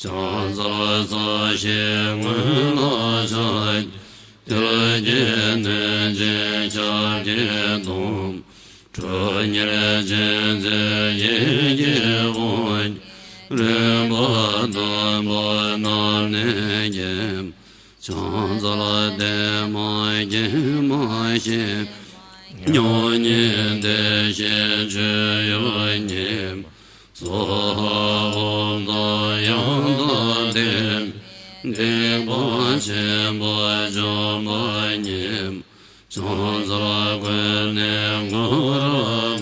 ཕྱག་འཚལ་ས་གཞིའི་ངོས་ལ་ཕྱག་རྒྱའི། དུག་གིས་གནོད་སྦྱིན་ཞབས་ཀྱིས་བསྡམས། ཁྲོ་གཉེར་ཅན་མཛད་ཡི་གེ་དབང་གིས། རིམ་པ་བདུན་པོ་རྣམས་ནི་བརྒྱན། ཕྱག་འཚལ་བདེ་མ་དགེ་མ་ཞི་མ་མྱུར་ཉིད་བདེ་གཤེགས་སྤྱོད་ཡུལ་ཉིད། སྭཱ་ཧཱ་ཨོཾ་དང་ཡང་དག་ལྡན་པའི། སྡིག་པ་ཆེན་པོ་འཇོམས་པ་ཉིད། ཕྱག་འཚལ་ཀུན་ནས་བསྐོར་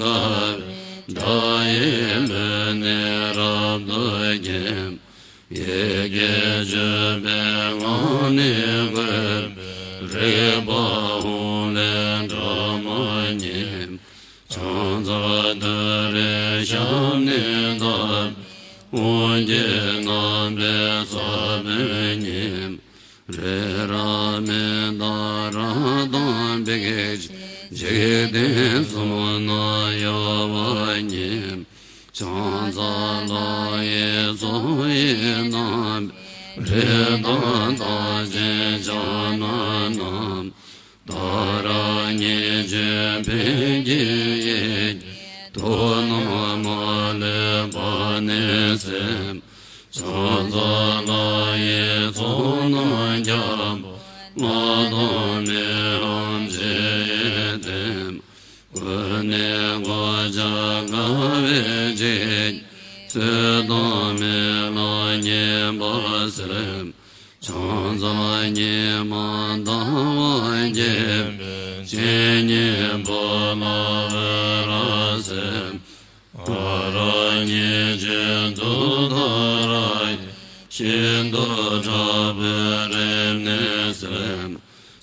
དཀའ་བའི། དགྲ་ཡི་ལུས་ནི་རབ་ཏུ་བརྒྱན། ཡི་གེ་བཅུ་པའི་ངག་ནི་བཀོད་པའི། རིག་པ་ཧཱུྃ་ལས་སྒྲ་མ་སྙན། ཕྱག་འཚལ་ཏུ་རེའི་ཞབས་ནི་བརྡབས་པའི། དབང་གིས་རྣམ་པའི་ས་བོན་ཉིད། རི་རབ་མནྡ་ར་དང་བིག་ཅན། འཇིག་རྟེན་གསུམ་ན་གཡོ་བ་ཉིད། ཕྱག་འཚལ་ལྷ་ཡི་མཚོ་ཡི་རྣམ་པའི་རི་དྭགས་རྟགས་ཅན་ཕྱག་ན་བསྣམས། ཏཱ་ར་གཉིས་བརྗོད་ཕཊ་ཀྱི་ཡི་གེ། ཐུགས་རྣམས་མ་ལུས་པ་ནི་སེམས། ཕྱག་འཚལ་ལྷ་ཡི་མཚོ་རྣམས་ཁྱབ་པ། ལྷ་དང་མིའམ་ཅི་ཡི་སྟེང་། ཀུན་ནས་གོ་ཆ་དགའ་བའི་ཚིག །ཚུལ་དང་མི་ལ་མཉེས་པར་གསོལ། ཕྱག་འཚལ་ཉི་མ་ཟླ་བ་རྒྱས་པའི་སྤྱན། སྙིང་པོ་ལ་འོད་རབ་གསལ། ཨ་ར་གཉིས་བརྗོད་ཏུཏྟཱ་ར་ཡི། ཤིན་ཏུ་ཕྲ་བའི་རིམས་ནད་སེལ།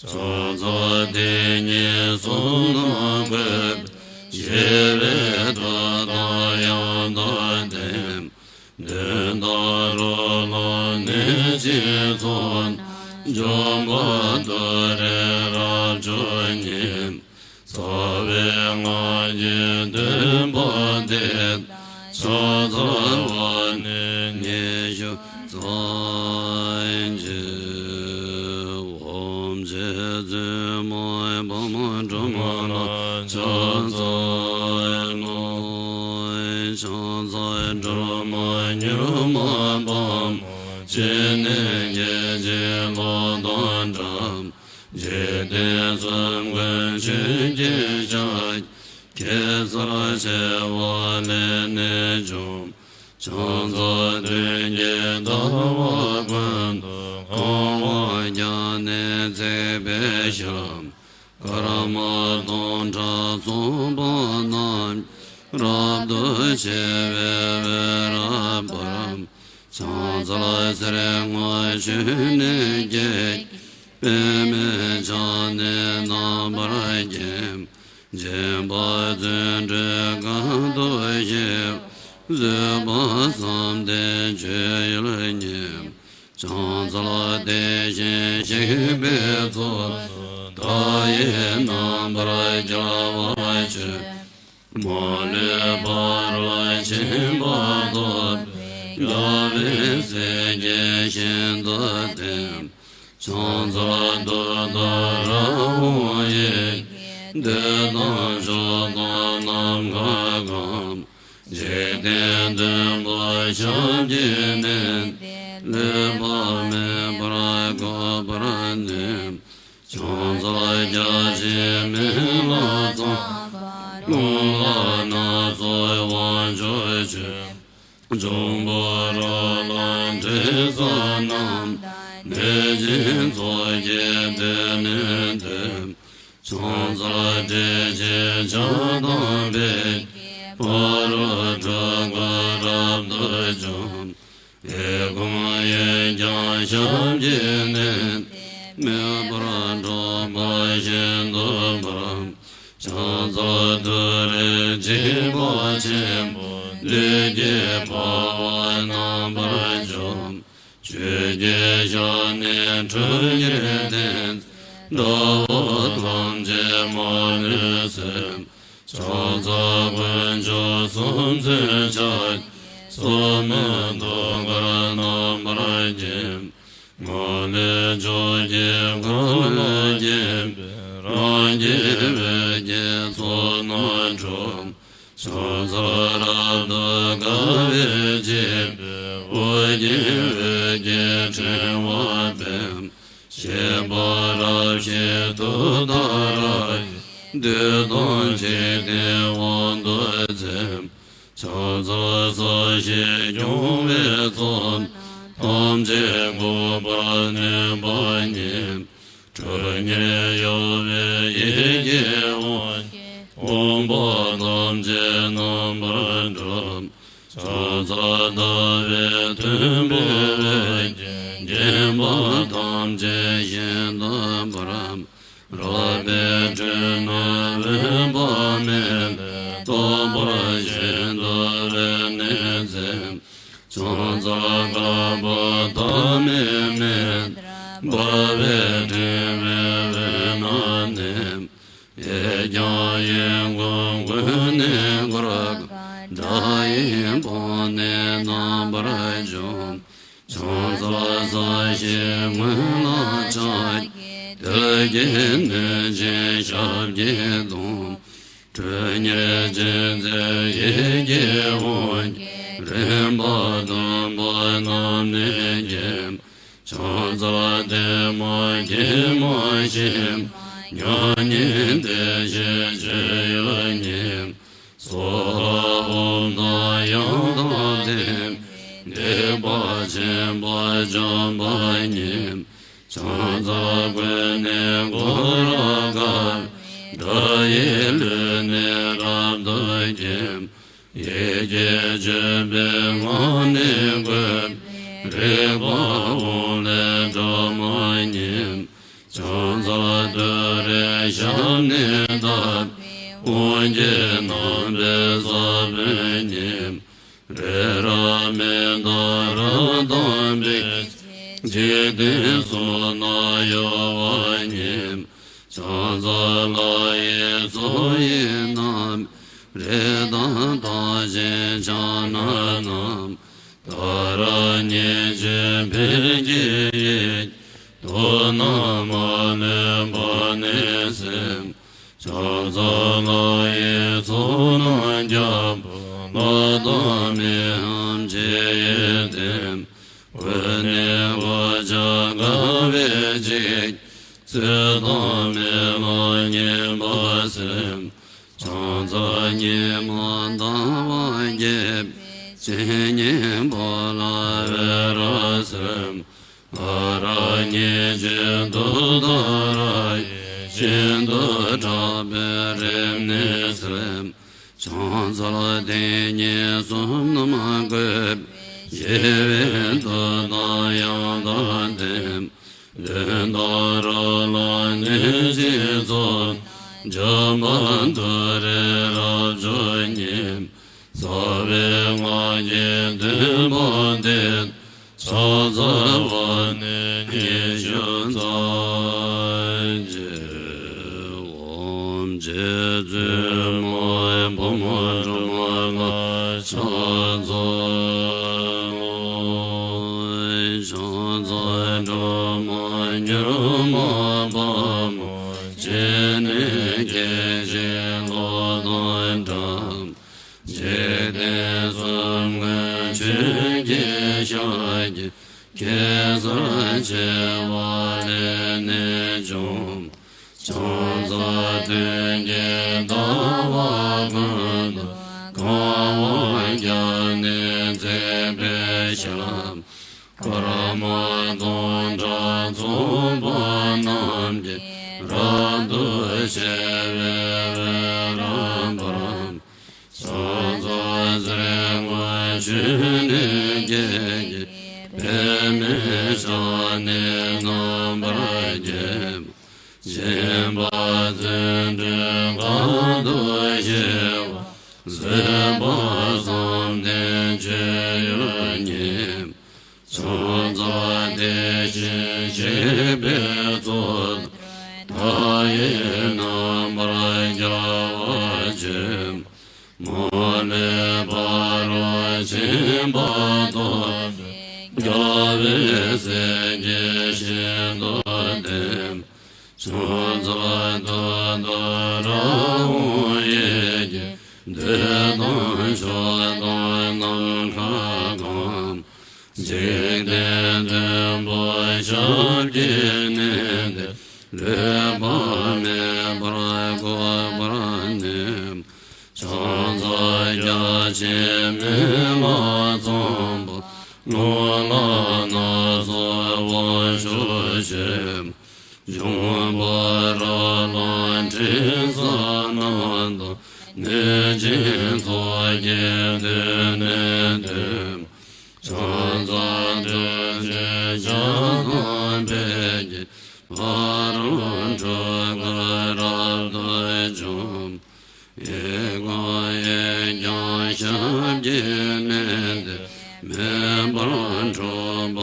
ཕྱག་འཚལ་དེ་ཉིད་གསུམ་དང་བཀོད་པའི། ཞི་བའི་མཐུ་དང་ཡང་དག་ལྡན། གདོན་དང་རོ་ལངས་ནད་ཀྱི་ཚོགས། འཇོམས་པ་ཏུ་རེ་རབ་མཆོག་ཉིད། རྩ་བའི་སྔགས་ཀྱི་བསྟོད་པ་འདི། ཕྱག་འཚལ་བ་ནི་ཉི་ཤུ་རྩ་གཅིག །ཨོཾ་རྗེ་བཙུན་མ་འཕགས་མ་སྒྲོལ་མ་ལ་ཕྱག་འཚལ་ལོ། ཕྱག་འཚལ་སྒྲོལ་མ་མྱུར་མ་དཔའ་མོ། སྤྱན་ནི་སྐད་ཅིག་གློག་དང་འདྲ། འཇིག་རྟེན་གསུམ་མགོན་ཆུ་སྐྱེས་ཞལ། གེ་སར་བྱེ་བ་ལས་ནི་བྱུང་། ཕྱག་འཚལ་སྟོན་ཀའི་ཟླ་བ་ཀུན་ཏུ། གང་བ་བརྒྱ་ནི་བརྩེགས་པའི་ཞབས། སྐར་མ་སྟོང་ཕྲག་ཚོགས་པ་རྣམས། རབ་ཏུ་ཕྱེ་བའི་འོད་རབ་འབར། ཕྱག་འཚལ་གསེར་སྔོ་ཆུ་ནས་སྐྱེས། པདྨས་ཕྱག་ནི་རྣམ་པར་བརྒྱན། སྦྱིན་པ་བརྩོན་འགྲུས་དཀའ་ཐུབ་ཞི། བཟོད་པ་བསམ་གཏན་སྤྱོད་ཡུལ་ཉིད། ཕྱག་འཚལ་དེ་བཞིན་གཤེགས་པའི་གཙུག་ཏོར། མཐའ་ཡས་རྣམ་པར་རྒྱལ་བར་སྤྱོད། མ་ལུས་ཕ་རོལ་ཕྱིན་པ་ཐོབ། རྒྱལ་བའི་སྲས་ཀྱིས་ཤིན་ཏུ་བསྟེན། ཕྱག་འཚལ་ཏུཏྟཱ་ར་ཧཱུྃ་ཡིག །བདུད་དང་ཕྱོགས་དང་ནམ་མཁའ་གང་། འཇིག་རྟེན་བདུན་པོ་ཞབས་ཀྱིས་མནན། ལུས་འཕགས་མེད་པར་འགུགས་པར་ནུས། ཕྱག་འཚལ་བརྒྱ་བྱིན་མེ་ལྷ་ཚངས་པ། རླུང་ལྷ་སྣ་ཚོགས་དབང་ཕྱུག་མཆོད། འབྱུང་པོ་རོ་ལངས་དྲི་ཟ་རྣམས། གནོད་སྦྱིན་ཚོགས་ཀྱིས་བསྟོད་ནས་བསྟོད། ཕྱག་འཚལ་ཏྲཊ་ཅེས་བྱ་དང་ཕཊ། ཕ་རོལ་འཁྲུལ་འཁོར་རབ་ཏུ་འཇོམས། ཨེ་ཀོ་ཡེ་ཀྱང་ཞབས་ཀྱིས་མནན། མེ་འབར་འཁྲུགས་པ་ཤིན་ཏུ་འབར། ཕྱག་འཚལ་ཏུ་རེ་འཇིགས་པ་ཆེན་པོ། ལུས་ཀྱི་ཕ་བ་རྣམ་པར་འཇོམས། ཆུ་སྐྱེས་ཞལ་ནི་ཁྲོ་གཉེར་ལྡན། དགྲ་བོ་ཐམས་ཅད་མ་ལུས་གསོད། ཕྱག་འཚལ་དཀོན་མཆོག་གསུམ་མཚོན་ཕྱག །སོར་མོས་ཐུགས་ཀར་རྣམ་པར་བརྒྱན། ངང་ལས་ཕྱོགས་ཀྱི་འཁོར་ལོས་བརྒྱན་པའི། རང་གི་འོད་ཀྱི་ཚོགས་རྣམས་འཁྲུགས། ཕྱག་འཚལ་རབ་ཏུ་དགའ་བའི་བརྗིད་པའི། དབུ་རྒྱན་འོད་ཀྱི་ཕྲེང་བ་སྤེལ། གཤེགས་པ་རབ་གཤེགས་ཏུཏྟཱ་ར་ཡིས། བདུད་དང་འཇིག་རྟེན་དབང་དུ་མཛད། ཕྱག་འཚལ་ས་གཞི་སྐྱོང་བའི་ཚོགས། ཐམས་ཅད་འགུགས་པར་ནུས་པ་ཉིད། ཁྲོ་གཉེར་གཡོ་བའི་ཡི་གེ་དབང་གིས། དབང་པོ་ཐམས་ཅད་རྣམ་པར་སྒྲོལ། ཕྱག་འཚལ་ཟླ་བའི་མཐོན་པོའི་འོད་ཀྱིས། བརྒྱན་པ་ཐམས་ཅད་ཤིན་ཏུ་འབར། རལ་པའི་ཁྲོད་ན་འོད་དཔག་མེད་ལས། རྟག་པར་ཤིན་ཏུ་འོད་ནི་མཛད། ཕྱག་འཚལ་བསྐལ་པ་མཐའ་མེད་མེད། འབར་བའི་ཕྲེང་བའི་དབུས་ན་གནས། གཡས་བརྐྱང་གཡོན་བསྐུམ་ཀུན་ནས་བསྐོར། དགྲ་ཡི་ སྙིང་པོ་ནི་རྣམ་པར་འཇོམས། ཕྱག་འཚལ་ས་གཞིའི་ངོས་ལ་ཕྱག་གི་དལ་གྱིས་གནོན་ཅིང་ཞབས་ཀྱིས་བརྡུང་། ཁྲོ་གཉེར་ཅན་མཛད་ཡིད་ཀྱི་དབང་གིས། རིམ་པ་བདུན་པོ་རྣམས་ནི་འགེམས། ཕྱག་འཚལ་བདེ་མ་དགེ་མ་ཞི་མ། མྱ་ངན་འདས་ཞི་སྤྱོད་ཡུལ་ཉིད། སྭཱ་ཧཱ། ཨོཾ་དང་ཡང་དག་ལྡན་མིན། སྡིག་པ་ཆེན་པོ་འཇོམས་པ་ཉིད། ཕྱག་འཚལ་ཀུན་ནས་བསྐོར་རབ་དགའ་བའི། དགྲ་ཡི་ལུས་ནི་རབ་ཏུ་འགེམས། ཡིད་ཀྱི་ལྗོན་པའི་ངག་ནི་བཀོད་པའི། རིག་པ་འོད་ལས་སྒྲོན་མ་ཉིད། ཕྱག་འཚལ་ཏུ་རེའི་ཞབས་ནི་བརྡབས་པའི། དབང་གི་རྣམ་པའི་ས་བོན་ཉིད། རི་རབ་མི་འདའ་རབ་དྭངས་པའི། འཇིག་རྟེན་གསུམ་ན་གཡོ་བ་ཉིད། ཕྱག་འཚལ་ལྷ་ཡི་ཚོགས་ཡི་རྣམ་པ། རི་དྭགས་རྟགས་ཅན་ཕྱག་ན་བསྣམས། ཏཱ་ར་གཉིས་བརྗོད་ཕཊ་ཀྱི་ཡི་གེས། དུག་རྣམས་མ་ལུས་པ་ནི་སེལ། ཕྱག་འཚལ་ལྷ་ཡི་ཚོགས་རྣམས་ཀྱང་། ལྷ་དང་མིའམ་ཅི་ཡིས་བསྟེན། འོད་ནི་འོད་ཆགས་དགའ་བའི་ཚིག་ཚུལ་དང་མི་ལ་སྙན་པ་གསན། ཕྱག་འཚལ་ཉི་མ་ཟླ་བ་རྒྱས་པའི་ཚེ། སྙིང་པོ་ལ་འོད་རབ་གསལ། ཏཱ་ར་གཉིས་བརྗོད་དུས་ཏཱ་ར་ཡི། ཤིན་ཏུ་དྲག་པོའི་རིམས་ནད་སེལ། ཕྱག་འཚལ་དེ་ཉིད་གསུམ་རྣམས་བཀོད་པའི། ཞི་བའི་མཐུ་དང་ཡང་དག་ལྡན། གདོན་དང་རོ་ལངས་གནོད་སྦྱིན་ཚོགས། འཇོམས་པ་ཏུ་རེ་རབ་མཆོག་ཉིད། རྩ་བའི་སྔགས་ཀྱི་བདུན་པོ་འདི། ཕྱག་འཚལ་བ་ནི་ཉི་ཤུ་རྩ་གཅིག་ཨོཾ་རྗེ་བཙུན་མ་བུ་མོ་སྒྲོལ་མ་ལ་ཕྱག་འཚལ་ལོ། ཕྱག་འཚལ་སྒྲོལ་མ་མྱུར་མ་དཔའ་མོ། སྤྱན་ནི་སྐད་ཅིག་གློག་དང་འདྲ། འཇིག་རྟེན་གསུམ་མགོན་ཆུ་སྐྱེས་ཞལ་གྱི། གེ་སར་བྱེ་བ་ལས་ནི་བྱུང་། ཕྱག་འཚལ་སྟོན་ཀའི་ཟླ་བ་ཀུན་ཏུ། གང་བ་བརྒྱ་ནི་བརྩེགས་པའི་ཞལ། སྐར་མ་སྟོང་ཕྲག་ཚོགས་པ་རྣམས་ཀྱིས། རབ་ཏུ་ཕྱེ་བའི་འོད་རབ་འབར། ཕྱག་འཚལ་ཟེར་དངོས་ཆོས་ནི་སྐད་ཀྱིས། པདྨས་ཕྱག་ནི་རྣམ་པར་བརྒྱན། སྦྱིན་པ་བརྩོན་འགྲུས་དཀའ་ཐུབ་ཞི་བ། བཟོད་པ་བསམ་གཏན་སྤྱོད་ཡུལ་ཉིད། ཕྱག་འཚལ་དེ་བཞིན་གཤེགས་པའི་གཙོ་དང་། མཐའ་ཡས་རྣམ་པར་རྒྱལ་བ་ཆེན་པོ། མ་ལུས་ཕ་རོལ་ཕྱིན་པ་ཐོབ་པའི། རྒྱལ་བའི་སྲས་ཀྱིས་ཤིན་ཏུ་བསྟེན། ཕྱག་འཚལ་ཏུཏྟཱ་ར་ཧཱུྃ་ཡི་གེས། འདོད་དང་ཕྱོགས་དང་ནམ་མཁའ་གང་། འཇིག་རྟེན་བདུན་པོ་ཞབས་ཀྱིས་མནན་ཏེ། ལུས་པ་མེད་པར་བཀོད་པར་ནུས། ཕྱག་འཚལ་རྒྱ་ཆེན་མི་ལ་ཚངས་པ། ཀློང་ལ་སྣ་ཚོགས་དབང་ཕྱུག་ཆེན། འབྱུང་པོ་ར་ལ་འཕྲེང་ས་རྣམས་དང་། གནོད་སྦྱིན་ཚོགས་ཀྱིས་མདུན་ནས་བསྟོད། ཕྱག་འཚལ་ཏུ་ཆེན་ཞལ་དང་ཕཊ་ཀྱིས། ཕ་རོལ་འཁྲུལ་པར་རབ་ཏུ་འཇོམས། ཡི་གེ་ཡིས་ཀྱང་ཞབས་ཀྱིས་མནན་ཏེ། མེ་འབར་འཁྲུགས་པ་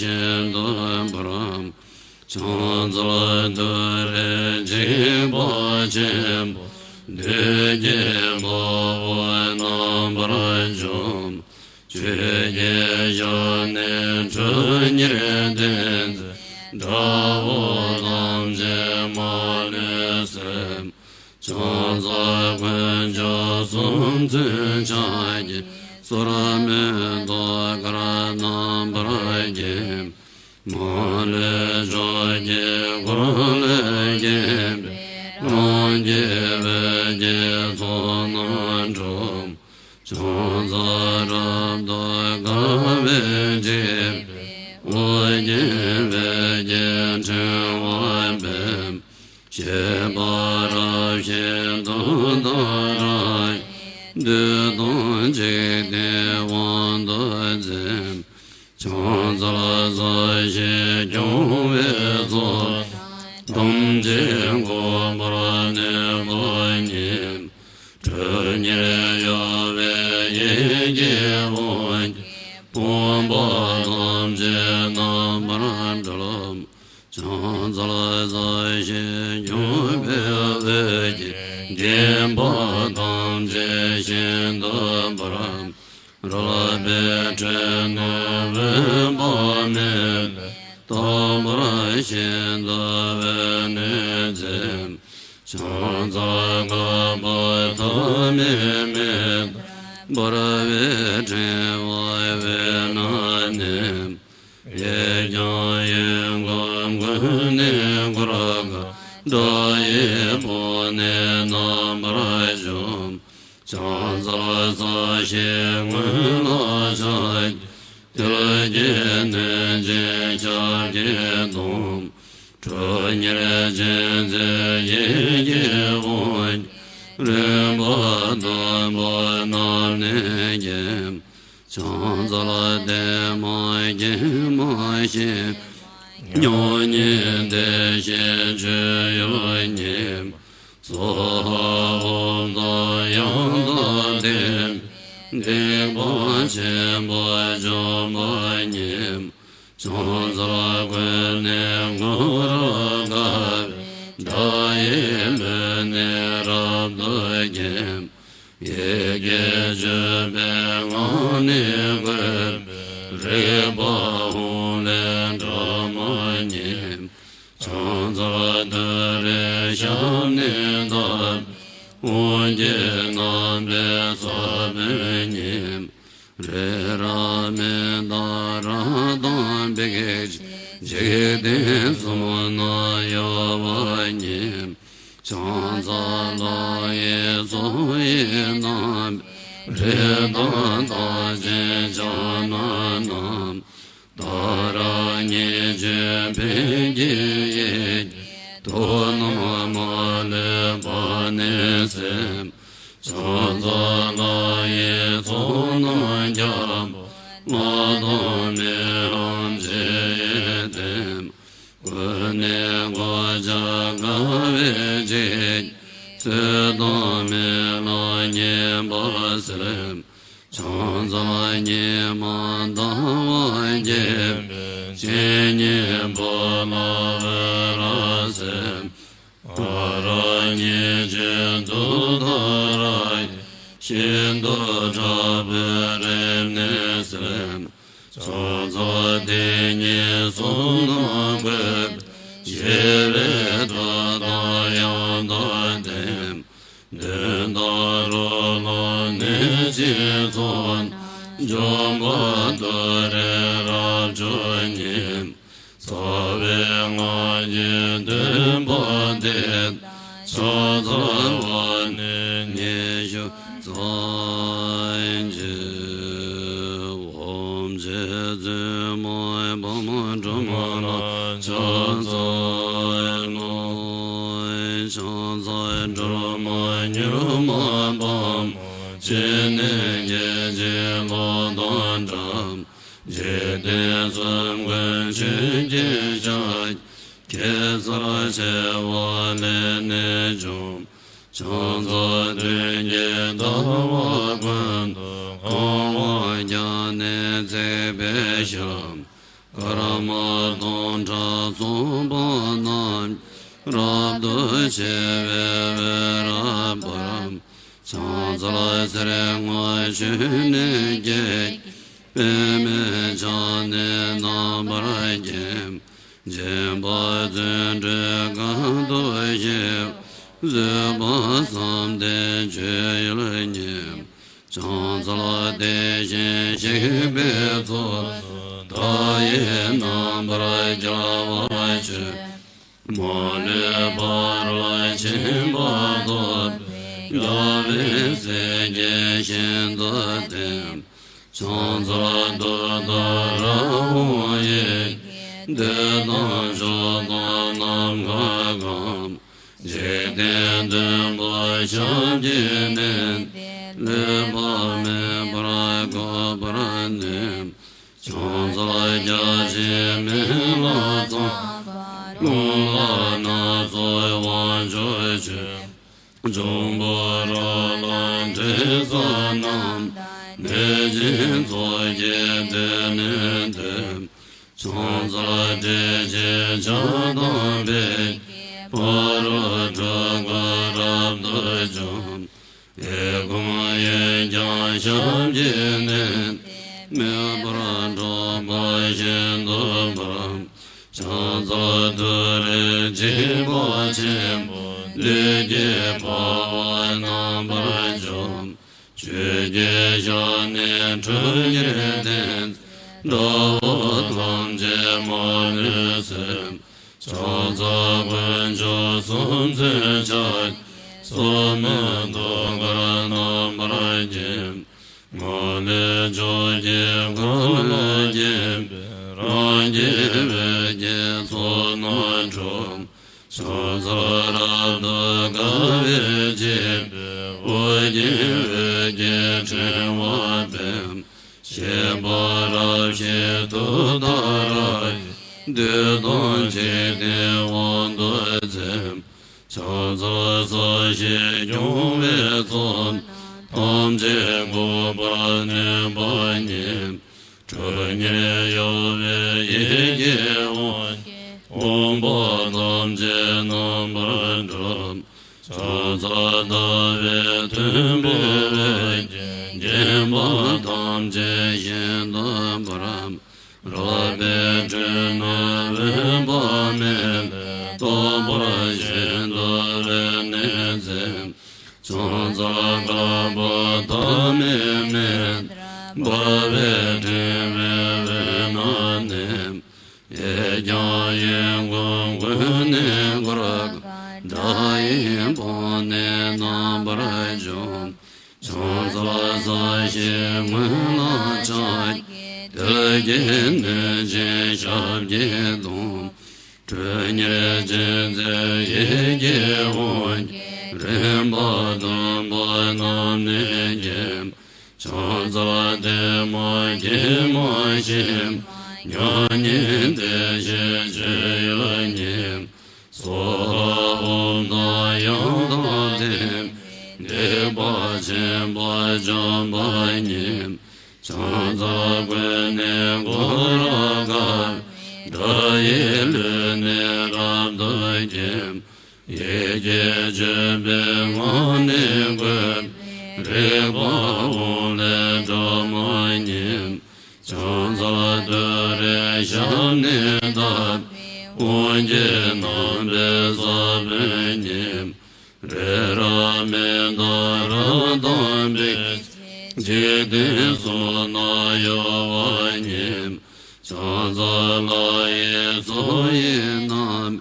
ཤིན་ཏུ་འབར། ཕྱག་འཚལ་ཏུ་རེ་འཇིགས་པ་ཆེན་པོ། བདུད་ཀྱི་དཔའ་བོས་རྣམ་པར་འཇོམས། ཆོས་ཀྱི་ཞབས་ནི་ཁྲོ་གཉེར་ལྡན་མཛད། དགྲ་བོ་ཐམས་ཅད་མ་ལུས་སེལ། ཕྱག་འཚལ་དཀོན་མཆོག་གསུམ་མཚོན་ཕྱག་རྒྱའི་ཟུར་མོས་ཐུགས་ཀར་རྣམ་པར་བརྒྱན། མ་ལུས་ཕྱོགས་ཀྱི་འཁོར་ལོས་བརྒྱན་པའི་རང་རྒྱལ་བོད་ཀྱི་ཚོགས་རྣམས་སྒྲོལ། ཕྱག་འཚལ་རབ་ཏུ་དགའ་བའི་སྤྱན་རས་གཟིགས། ཨོ་རྒྱན་བོད་ཀྱི་ཕྲེང་བ་འབེབས། གཤེགས་པ་རབ་ཤིང་རྡོ་ལྟར་རབ་ཡིན། བདུད་དང་འཇིག་རྟེན་དབང་དུ་མཛད། ཕྱག་འཚལ་ས་གཞི་སྐྱོང་བའི་ཚོགས། ཐམས་ཅད་མགོན་པོར་གནས་པ་ཉིད། ཁྲོ་གཉེར་གཡོ་བའི་ཡི་གེ་དབང་གིས། ཕོངས་པ་ཐམས་ཅད་རྣམ་པར་སྒྲོལ། ཕྱག་འཚལ་ས་གཞི་སྐྱོང་བའི་འོད་ཀྱིས། བརྒྱན་པ་ཐམས་ཅད་ཤིན་ཏུ་འབར། རལ་པའི་ཁྲོད་ནས་འོད་དཔག་མེད་ལས། རྟག་པར་ཤིན་ཏུ་འོད་ནི་མཛད། ཕྱག་འཚལ་བསྐལ་པ་ཐ་མའི་མེ་ལྟར་འབར་བའི་ཕྲེང་བ་འོད་ལྔ་ནི། གཡས་བརྐྱང་གཡོན་བསྐུམ་ཀུན་ནས་བསྐོར་དཀའ། དགྲ་ཡི་དཔུང་ནི་རྣམ་པར་འཇོམས། ཕྱག་འཚལ་ས་གཞིའི་ངོས་ལ་ཕྱག་རྒྱའི་མཐིལ་གྱིས་བསྣུན་ཅིང་ཞབས་ཀྱིས་བརྡུང་། ཁྲོ་གཉེར་ཅན་མཛད་ཡི་གེ་དབང་གིས། རིམ་པ་བདུན་པོ་རྣམས་ནི་བརྒྱན། ཕྱག་འཚལ་བདེ་མ་དགེ་མ་ཞི་མ་མྱ་ངན་འདས་ཞི་མཆོད་ཡུལ་ཉིད། སྭཱ་ཧཱ་ཨོཾ་དང་ཡང་དག་ལྡན་པའི་སྡིག་པ་ཆེན་པོ་འཇོམས་པ་ཉིད། ཕྱག་འཚལ་ཀུན་ནས་བསྐོར་དཀའ་བའི། དགྲ་ཡི་ལུས་ནི་རབ་ཏུ་བརྒྱན། ཡི་གེ་བཅུ་པའི་ངག་ནི་བཀོད་པའི། རིག་པ་ཧཱུྃ་ལས་སྒྲ་མ་སྙན། ཕྱག་འཚལ་ཏུ་རེའི་ཞབས་ནི་བརྡབས། དབང་གི་རྣམ་པའི་ས་བོན་ཉིད། རི་རབ་མནྡ་ར་དང་བིག་ཇི། འཇིག་རྟེན་གསུམ་ན་གཡོ་བ་ཉིད། ཕྱག་འཚལ་ལྷ་ཡི་ཚོགས་ཡི་རྣམ་པའི། རིགས་དང་རྟགས་ཅན་ཕྱག་ན་བསྣམས། ཏཱ་ར་གཉིས་བརྗོད་ཕཊ་ཀྱི་ཡི་གེས། དུག་རྣམས་མ་ལུས་པ་ནི་སེལ། ཕྱག་འཚལ་ལྷ་ཡི་ཚོགས་རྣམས་ཁྱབ་པ། ལྷ་དང་མིའམ་ཅི་ཡིས་བསྟེན། ཀུན་ནས་གོ་ཆ་དགའ་བའི་བརྗིད་ཀྱིས། ཚུལ་དང་མི་ལ་ཉེས་པ་སེལ། ཕྱག་འཚལ་ཉི་མ་ཟླ་བ་རྒྱས་པའི་སྤྱན་གཉིས་པོ་ལ་འོད་རབ་གསལ། ཨ་ར་གཉིས་བརྗོད་ཏུཏྟཱ་ར་ཡིས། ཤིན་ཏུ་དྲག་པོའི་རིམས་ནད་སེལ། ཕྱག་འཚལ་དེ་ཉིད་གསུམ་རྣམས་བཀོད་པའི། ཞི་བའི་མཐུ་དང་ཡང་དག་ལྡན། གདོན་དང་རོ་ལངས་ནད་ཀྱི་ཚོགས་རྣམས་འཇོམས་པ་ཏུ་རེ་རབ་མཆོག་ཉིད། རྩ་བའི་སྔགས་ཀྱི་བསྟོད་པ་འདི་དང་། ཕྱག་འཚལ་བ་ནི་ཉི་ཤུ་རྩ་གཅིག་ཨོཾ་རྗེ་བཙུན་མ་འཕགས་མ་སྒྲོལ་མ་ལ་ཕྱག་འཚལ་ལོ། ཕྱག་འཚལ་སྒྲོལ་མ་མྱུར་མ་དཔའ་མོ། སྤྱན་ནི་སྐད་ཅིག་གློག་དང་འདྲ། འཇིག་རྟེན་གསུམ་མགོན་ཆུ་སྐྱེས་ཞལ། གེ་སར་བྱེ་བ་ལས་ནི་བྱུང་། ཕྱག་འཚལ་སྟོན་ཀའི་ཟླ་བ་ཀུན་ཏུ། གང་བ་བརྒྱ་ནི་བརྩེགས་པའི་ཞབས། སྐར་མ་སྟོང་ཕྲག་ཚོགས་པ་རྣམས། རབ་ཏུ་ཕྱེ་བའི་འོད་རབ་འབར། ཕྱག་འཚལ་གསེར་སྔོ་ཆུ་ནས་སྐྱེས། པདྨས་ཕྱག་ནི་རྣམ་པར་བརྒྱན། སྦྱིན་པ་བརྩོན་འགྲུས་གང་དུ་བཞེད། བཟོད་པ་བསམ་གཏན་སྤྱོད་ཡུལ་ཉིད། ཕྱག་འཚལ་དེ་བཞིན་གཤེགས་པའི་གཙུག་ཏོར། མཐའ་ཡས་རྣམ་པར་རྒྱལ་བར་སྤྱོད། མ་ལུས་ཕ་རོལ་ཕྱིན་པ་ཐོབ། རྒྱལ་བའི་སྲས་ཀྱིས་ཤིན་ཏུ་བསྟེན། ཕྱག་འཚལ་ཏུཏྟཱ་ར་ཧཱུྃ་ཡིག། བདུད་དང་ཕྱོགས་དང་ནམ་མཁའ་གང་། འཇིག་རྟེན་བདུན་པོ་ཞབས་ཀྱིས་མནན། ལུས་པ་མེད་པར་འགུགས་པར་ནུས། ཕྱག་འཚལ་བརྒྱ་བྱིན་མེ་ལྷ་ཚངས་པ་དགུང་ལ་སྣ་ཚོགས་དབང་ཕྱུག་མཆོད། འབྱུང་པོ་རོ་ལངས་དྲི་ཟ་རྣམས། གནོད་སྦྱིན་ཚོགས་ཀྱིས་བདེ་མོས་བསྟོད། ཕྱག་འཚལ་ཏྲཊ་ཅེས་བྱ་དང་འཕེལ། ཕ་རོལ་འཁྲུལ་འཁོར་རབ་ཏུ་འཇོམས། ཨེ་ཀོ་ཡེ་ཀྱང་ཞབས་ཀྱིས་མནན། མེ་འབར་འཁྲུགས་པ་ཤིན་ཏུ་འབར། ཕྱག་འཚལ་ཏུ་རེ་འཇིགས་པ་ཆེན་པོ། བདུད་ཀྱི་དཔའ་བོ་རྣམ་པར་འཇོམས། ཆོས་ཀྱི་ཞལ་ནི་ཁྲོ་གཉེར་ལྡན། དགྲ་བོ་ཐམས་ཅད་མ་ལུས་གསོད། ཕྱག་འཚལ་དཀོན་མཆོག་གསུམ་མཚོན་ཕྱག་རྒྱའི་སོར་མོས་ཐུགས་ཀར་རྣམ་པར་བརྒྱན། མ་ལུས་ཕྱོགས་ཀྱི་འཁོར་ལོས་བརྒྱན་པའི། རང་གི་འོད་ཀྱི་ཚོགས་རྣམས་འཁྲུགས། ཕྱག་འཚལ་རབ་ཏུ་དགའ་བའི་བྱེད་པོས། ཨོ་རྒྱན་འོད་ཀྱི་ཕྲེང་བ་སྤེལ། བཞད་པ་རབ་བཞད་ཏུཏྟཱ་ར་ཡིས། བདུད་དང་འཇིག་རྟེན་དབང་དུ་མཛད། ཕྱག་འཚལ་ས་གཞི་སྐྱོང་བའི་ཚོགས་རྣམས། ཐམས་ཅད་འགུགས་པར་ནུས་པ་ཉིད། ཁྲོ་གཉེར་གཡོ་བའི་ཡི་གེ་དབང་གིས། དབང་པོ་ཐམས་ཅད་རྣམ་པར་སྒྲོལ། ཕྱག་འཚལ་ཟླ་བའི་དུམ་བུས་འོད་ཀྱིས། བརྒྱན་པ་ཐམས་ཅད་ཤིན་ཏུ་འབར། རལ་པའི་ཁྲོད་ན་འོད་དཔག་མེད་ལས། རྟག་པར་བཞད་དུ་འོད་ནི་མཛད། ཕྱག་འཚལ་དཀར་པོ་ཐ་མལ་མེ། འབར་བའི་ཕྲེང་བའི་འོད་རྣམས་ནི། གཡས་བརྐྱང་གཡོན་བསྐུམ་ཀུན་ནས་བསྐོར། དགྲ་ཡི་དཔུང་ནི་རྣམ་པར་འཇོམས། ཕྱག་འཚལ་ས་གཞིའི་ངོས་ལ་ཕྱག་གི། བདུད་ཀྱི་གནོད་སྦྱིན་ཞབས་ཀྱིས་བསྡམས། ཁྲོ་གཉེར་ཅན་མཛད་ཡི་གེ་དབང་གིས། རིམ་པ་བདུན་པོ་རྣམས་ནི་བརྒྱན། ཕྱག་འཚལ་བདེ་མ་དགེ་མ་ཞི་མ། མྱ་ངན་འདས་ཞི་སྤྱོད་ཡུལ་ཉིད། སྭཱ་ཧཱ་ཨོཾ་དང་ཡང་དག་ལྡན་མིན། སྡིག་པ་ཆེན་པོ་བྱམས་པ་ཉིད། ཕྱག་འཚལ་ཀུན་ནས་བསྐོར་རབ་དགའ། དགྲ་ཡི་ལུས་ནི་རབ་ཏུ་འགེམས། ཡི་གེ་བཅུ་པའི་ངག་ནི་བཀོད། རིག་པ་འོད་ལས་སྒྲོན་མ་ཉིད། ཕྱག་འཚལ་ཏུ་རེའི་ཞབས་ནི་བརྡབས། དབང་གི་རྣམ་པའི་ས་བོན་ཉིད། རི་རབ་མནྡ་ར་དང་འབིགས་བྱེད། འཇིག་རྟེན་གསུམ་ན་གཡོ་བ་ཉིད། ཕྱག་འཚལ་ལྷ་ཡི་ཚོགས་དབྱིངས་རྣམས།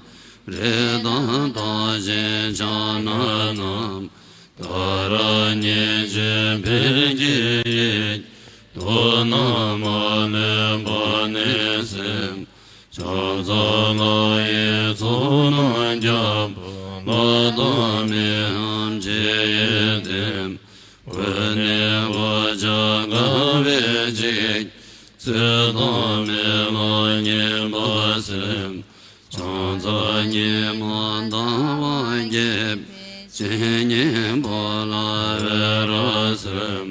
རིགས་དང་མཐའ་ཅན་ཕྱག་ན་བསྣམས། ཏཱ་ར་གཉིས་བརྗོད་ཕཊ་ཀྱི་ཡི་གེས། དུག་རྣམས་མ་ལུས་སྦ་ནི་སེལ། ཕྱག་འཚལ་ལྷ་ཡི་ཚོགས་རྣམས་ཀྱང་། ཕོ་ལྷ་དང་མིའམ་ཅི་ཡིས་བསྟེན། ཀུན་ནས་གོ་ཆ་དགའ་བའི་ཚིག །ཚིག་དང་མི་ལ་སྙན་པ་གསོལ། ཕྱག་འཚལ་ཉི་མ་ཟླ་བ་རྒྱས་པའི་ཚེ། སྤྱན་གཉིས་པོ་ལ་འོད་རབ་གསལ།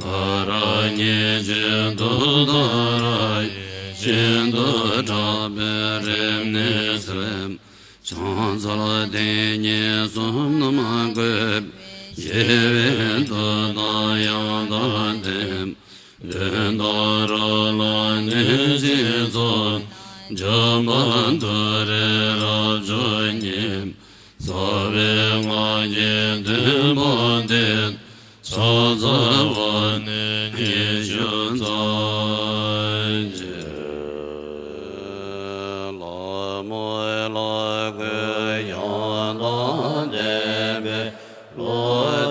ཏཱ་ར་གཉིས་བརྗོད་ཏུཏྟཱ་ར་ཡིས། ཤིན་ཏུ་དྲག་པོའི་རིམས་ནད་སེལ། ཕྱག་འཚལ་དེ་ཉིད་གསུམ་རྣམས་བཀོད་པའི། ཞི་བའི་མཐུ་དང་ཡང་དག་ལྡན། དོན་དང་རབ་ལ་གནས་གཅིག་འཚོ། འཇམ་དཔལ་ཏུ་རེ་རབ་མཆོག་ཉིད། རྩ་བའི་སྔགས་ཀྱི་བསྟོད་པ་འདི། ཕྱག་འཚལ་བ་ནི་ཉི་ཤུ་རྩ་གཅིག་ལ་མོ་ལ་གུ་ཡང་དང་ལྡན་པའི་བློ་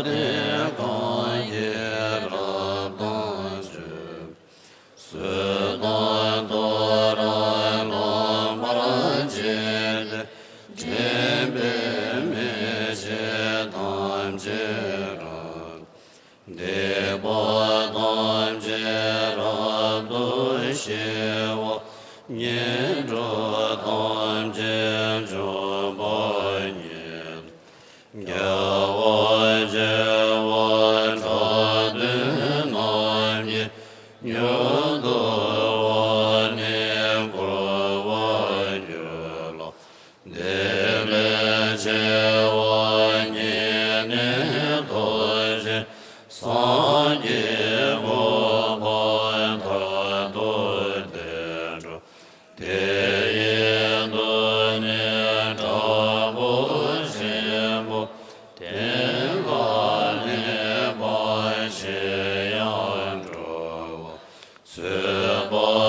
ལྡན་གང་གིས་རབ་དང་བྱུང་། སྲོད་དང་ཐོ་རངས་ལངས་པར་བྱས་ཏེ། དྲན་པས་མི་ཕྱེད་ཐམས་ཅད་རབ། སྡིག་པ་ཐམས་ཅད་རབ་ཏུ་ཞི་བ། ངན་འགྲོ་ཐམས་ཅད་འཇོམས་པ་ཉིད། རྒྱལ་བ་བྱེ་བ་ཕྲག་བདུན་རྣམས་ཀྱི་མྱུར་དུ་དབང་ནི་བསྐུར་བར་འགྱུར་ལ། དེ་ལས་ཆེ་བ་ཉིད་ནི་ཐོབ་ཅིང་། སངས་རྒྱས་གོ་འཕང་མཐར་ཐུག་དེར་འགྲོ། དེ་ཡི་མདུན་ནས་དྲག་པོ་ཆེན་པོ་དེ་ལ་གནས་པ་ཞིག་ཡང་འགྲོ་བ། ཚུད་པ་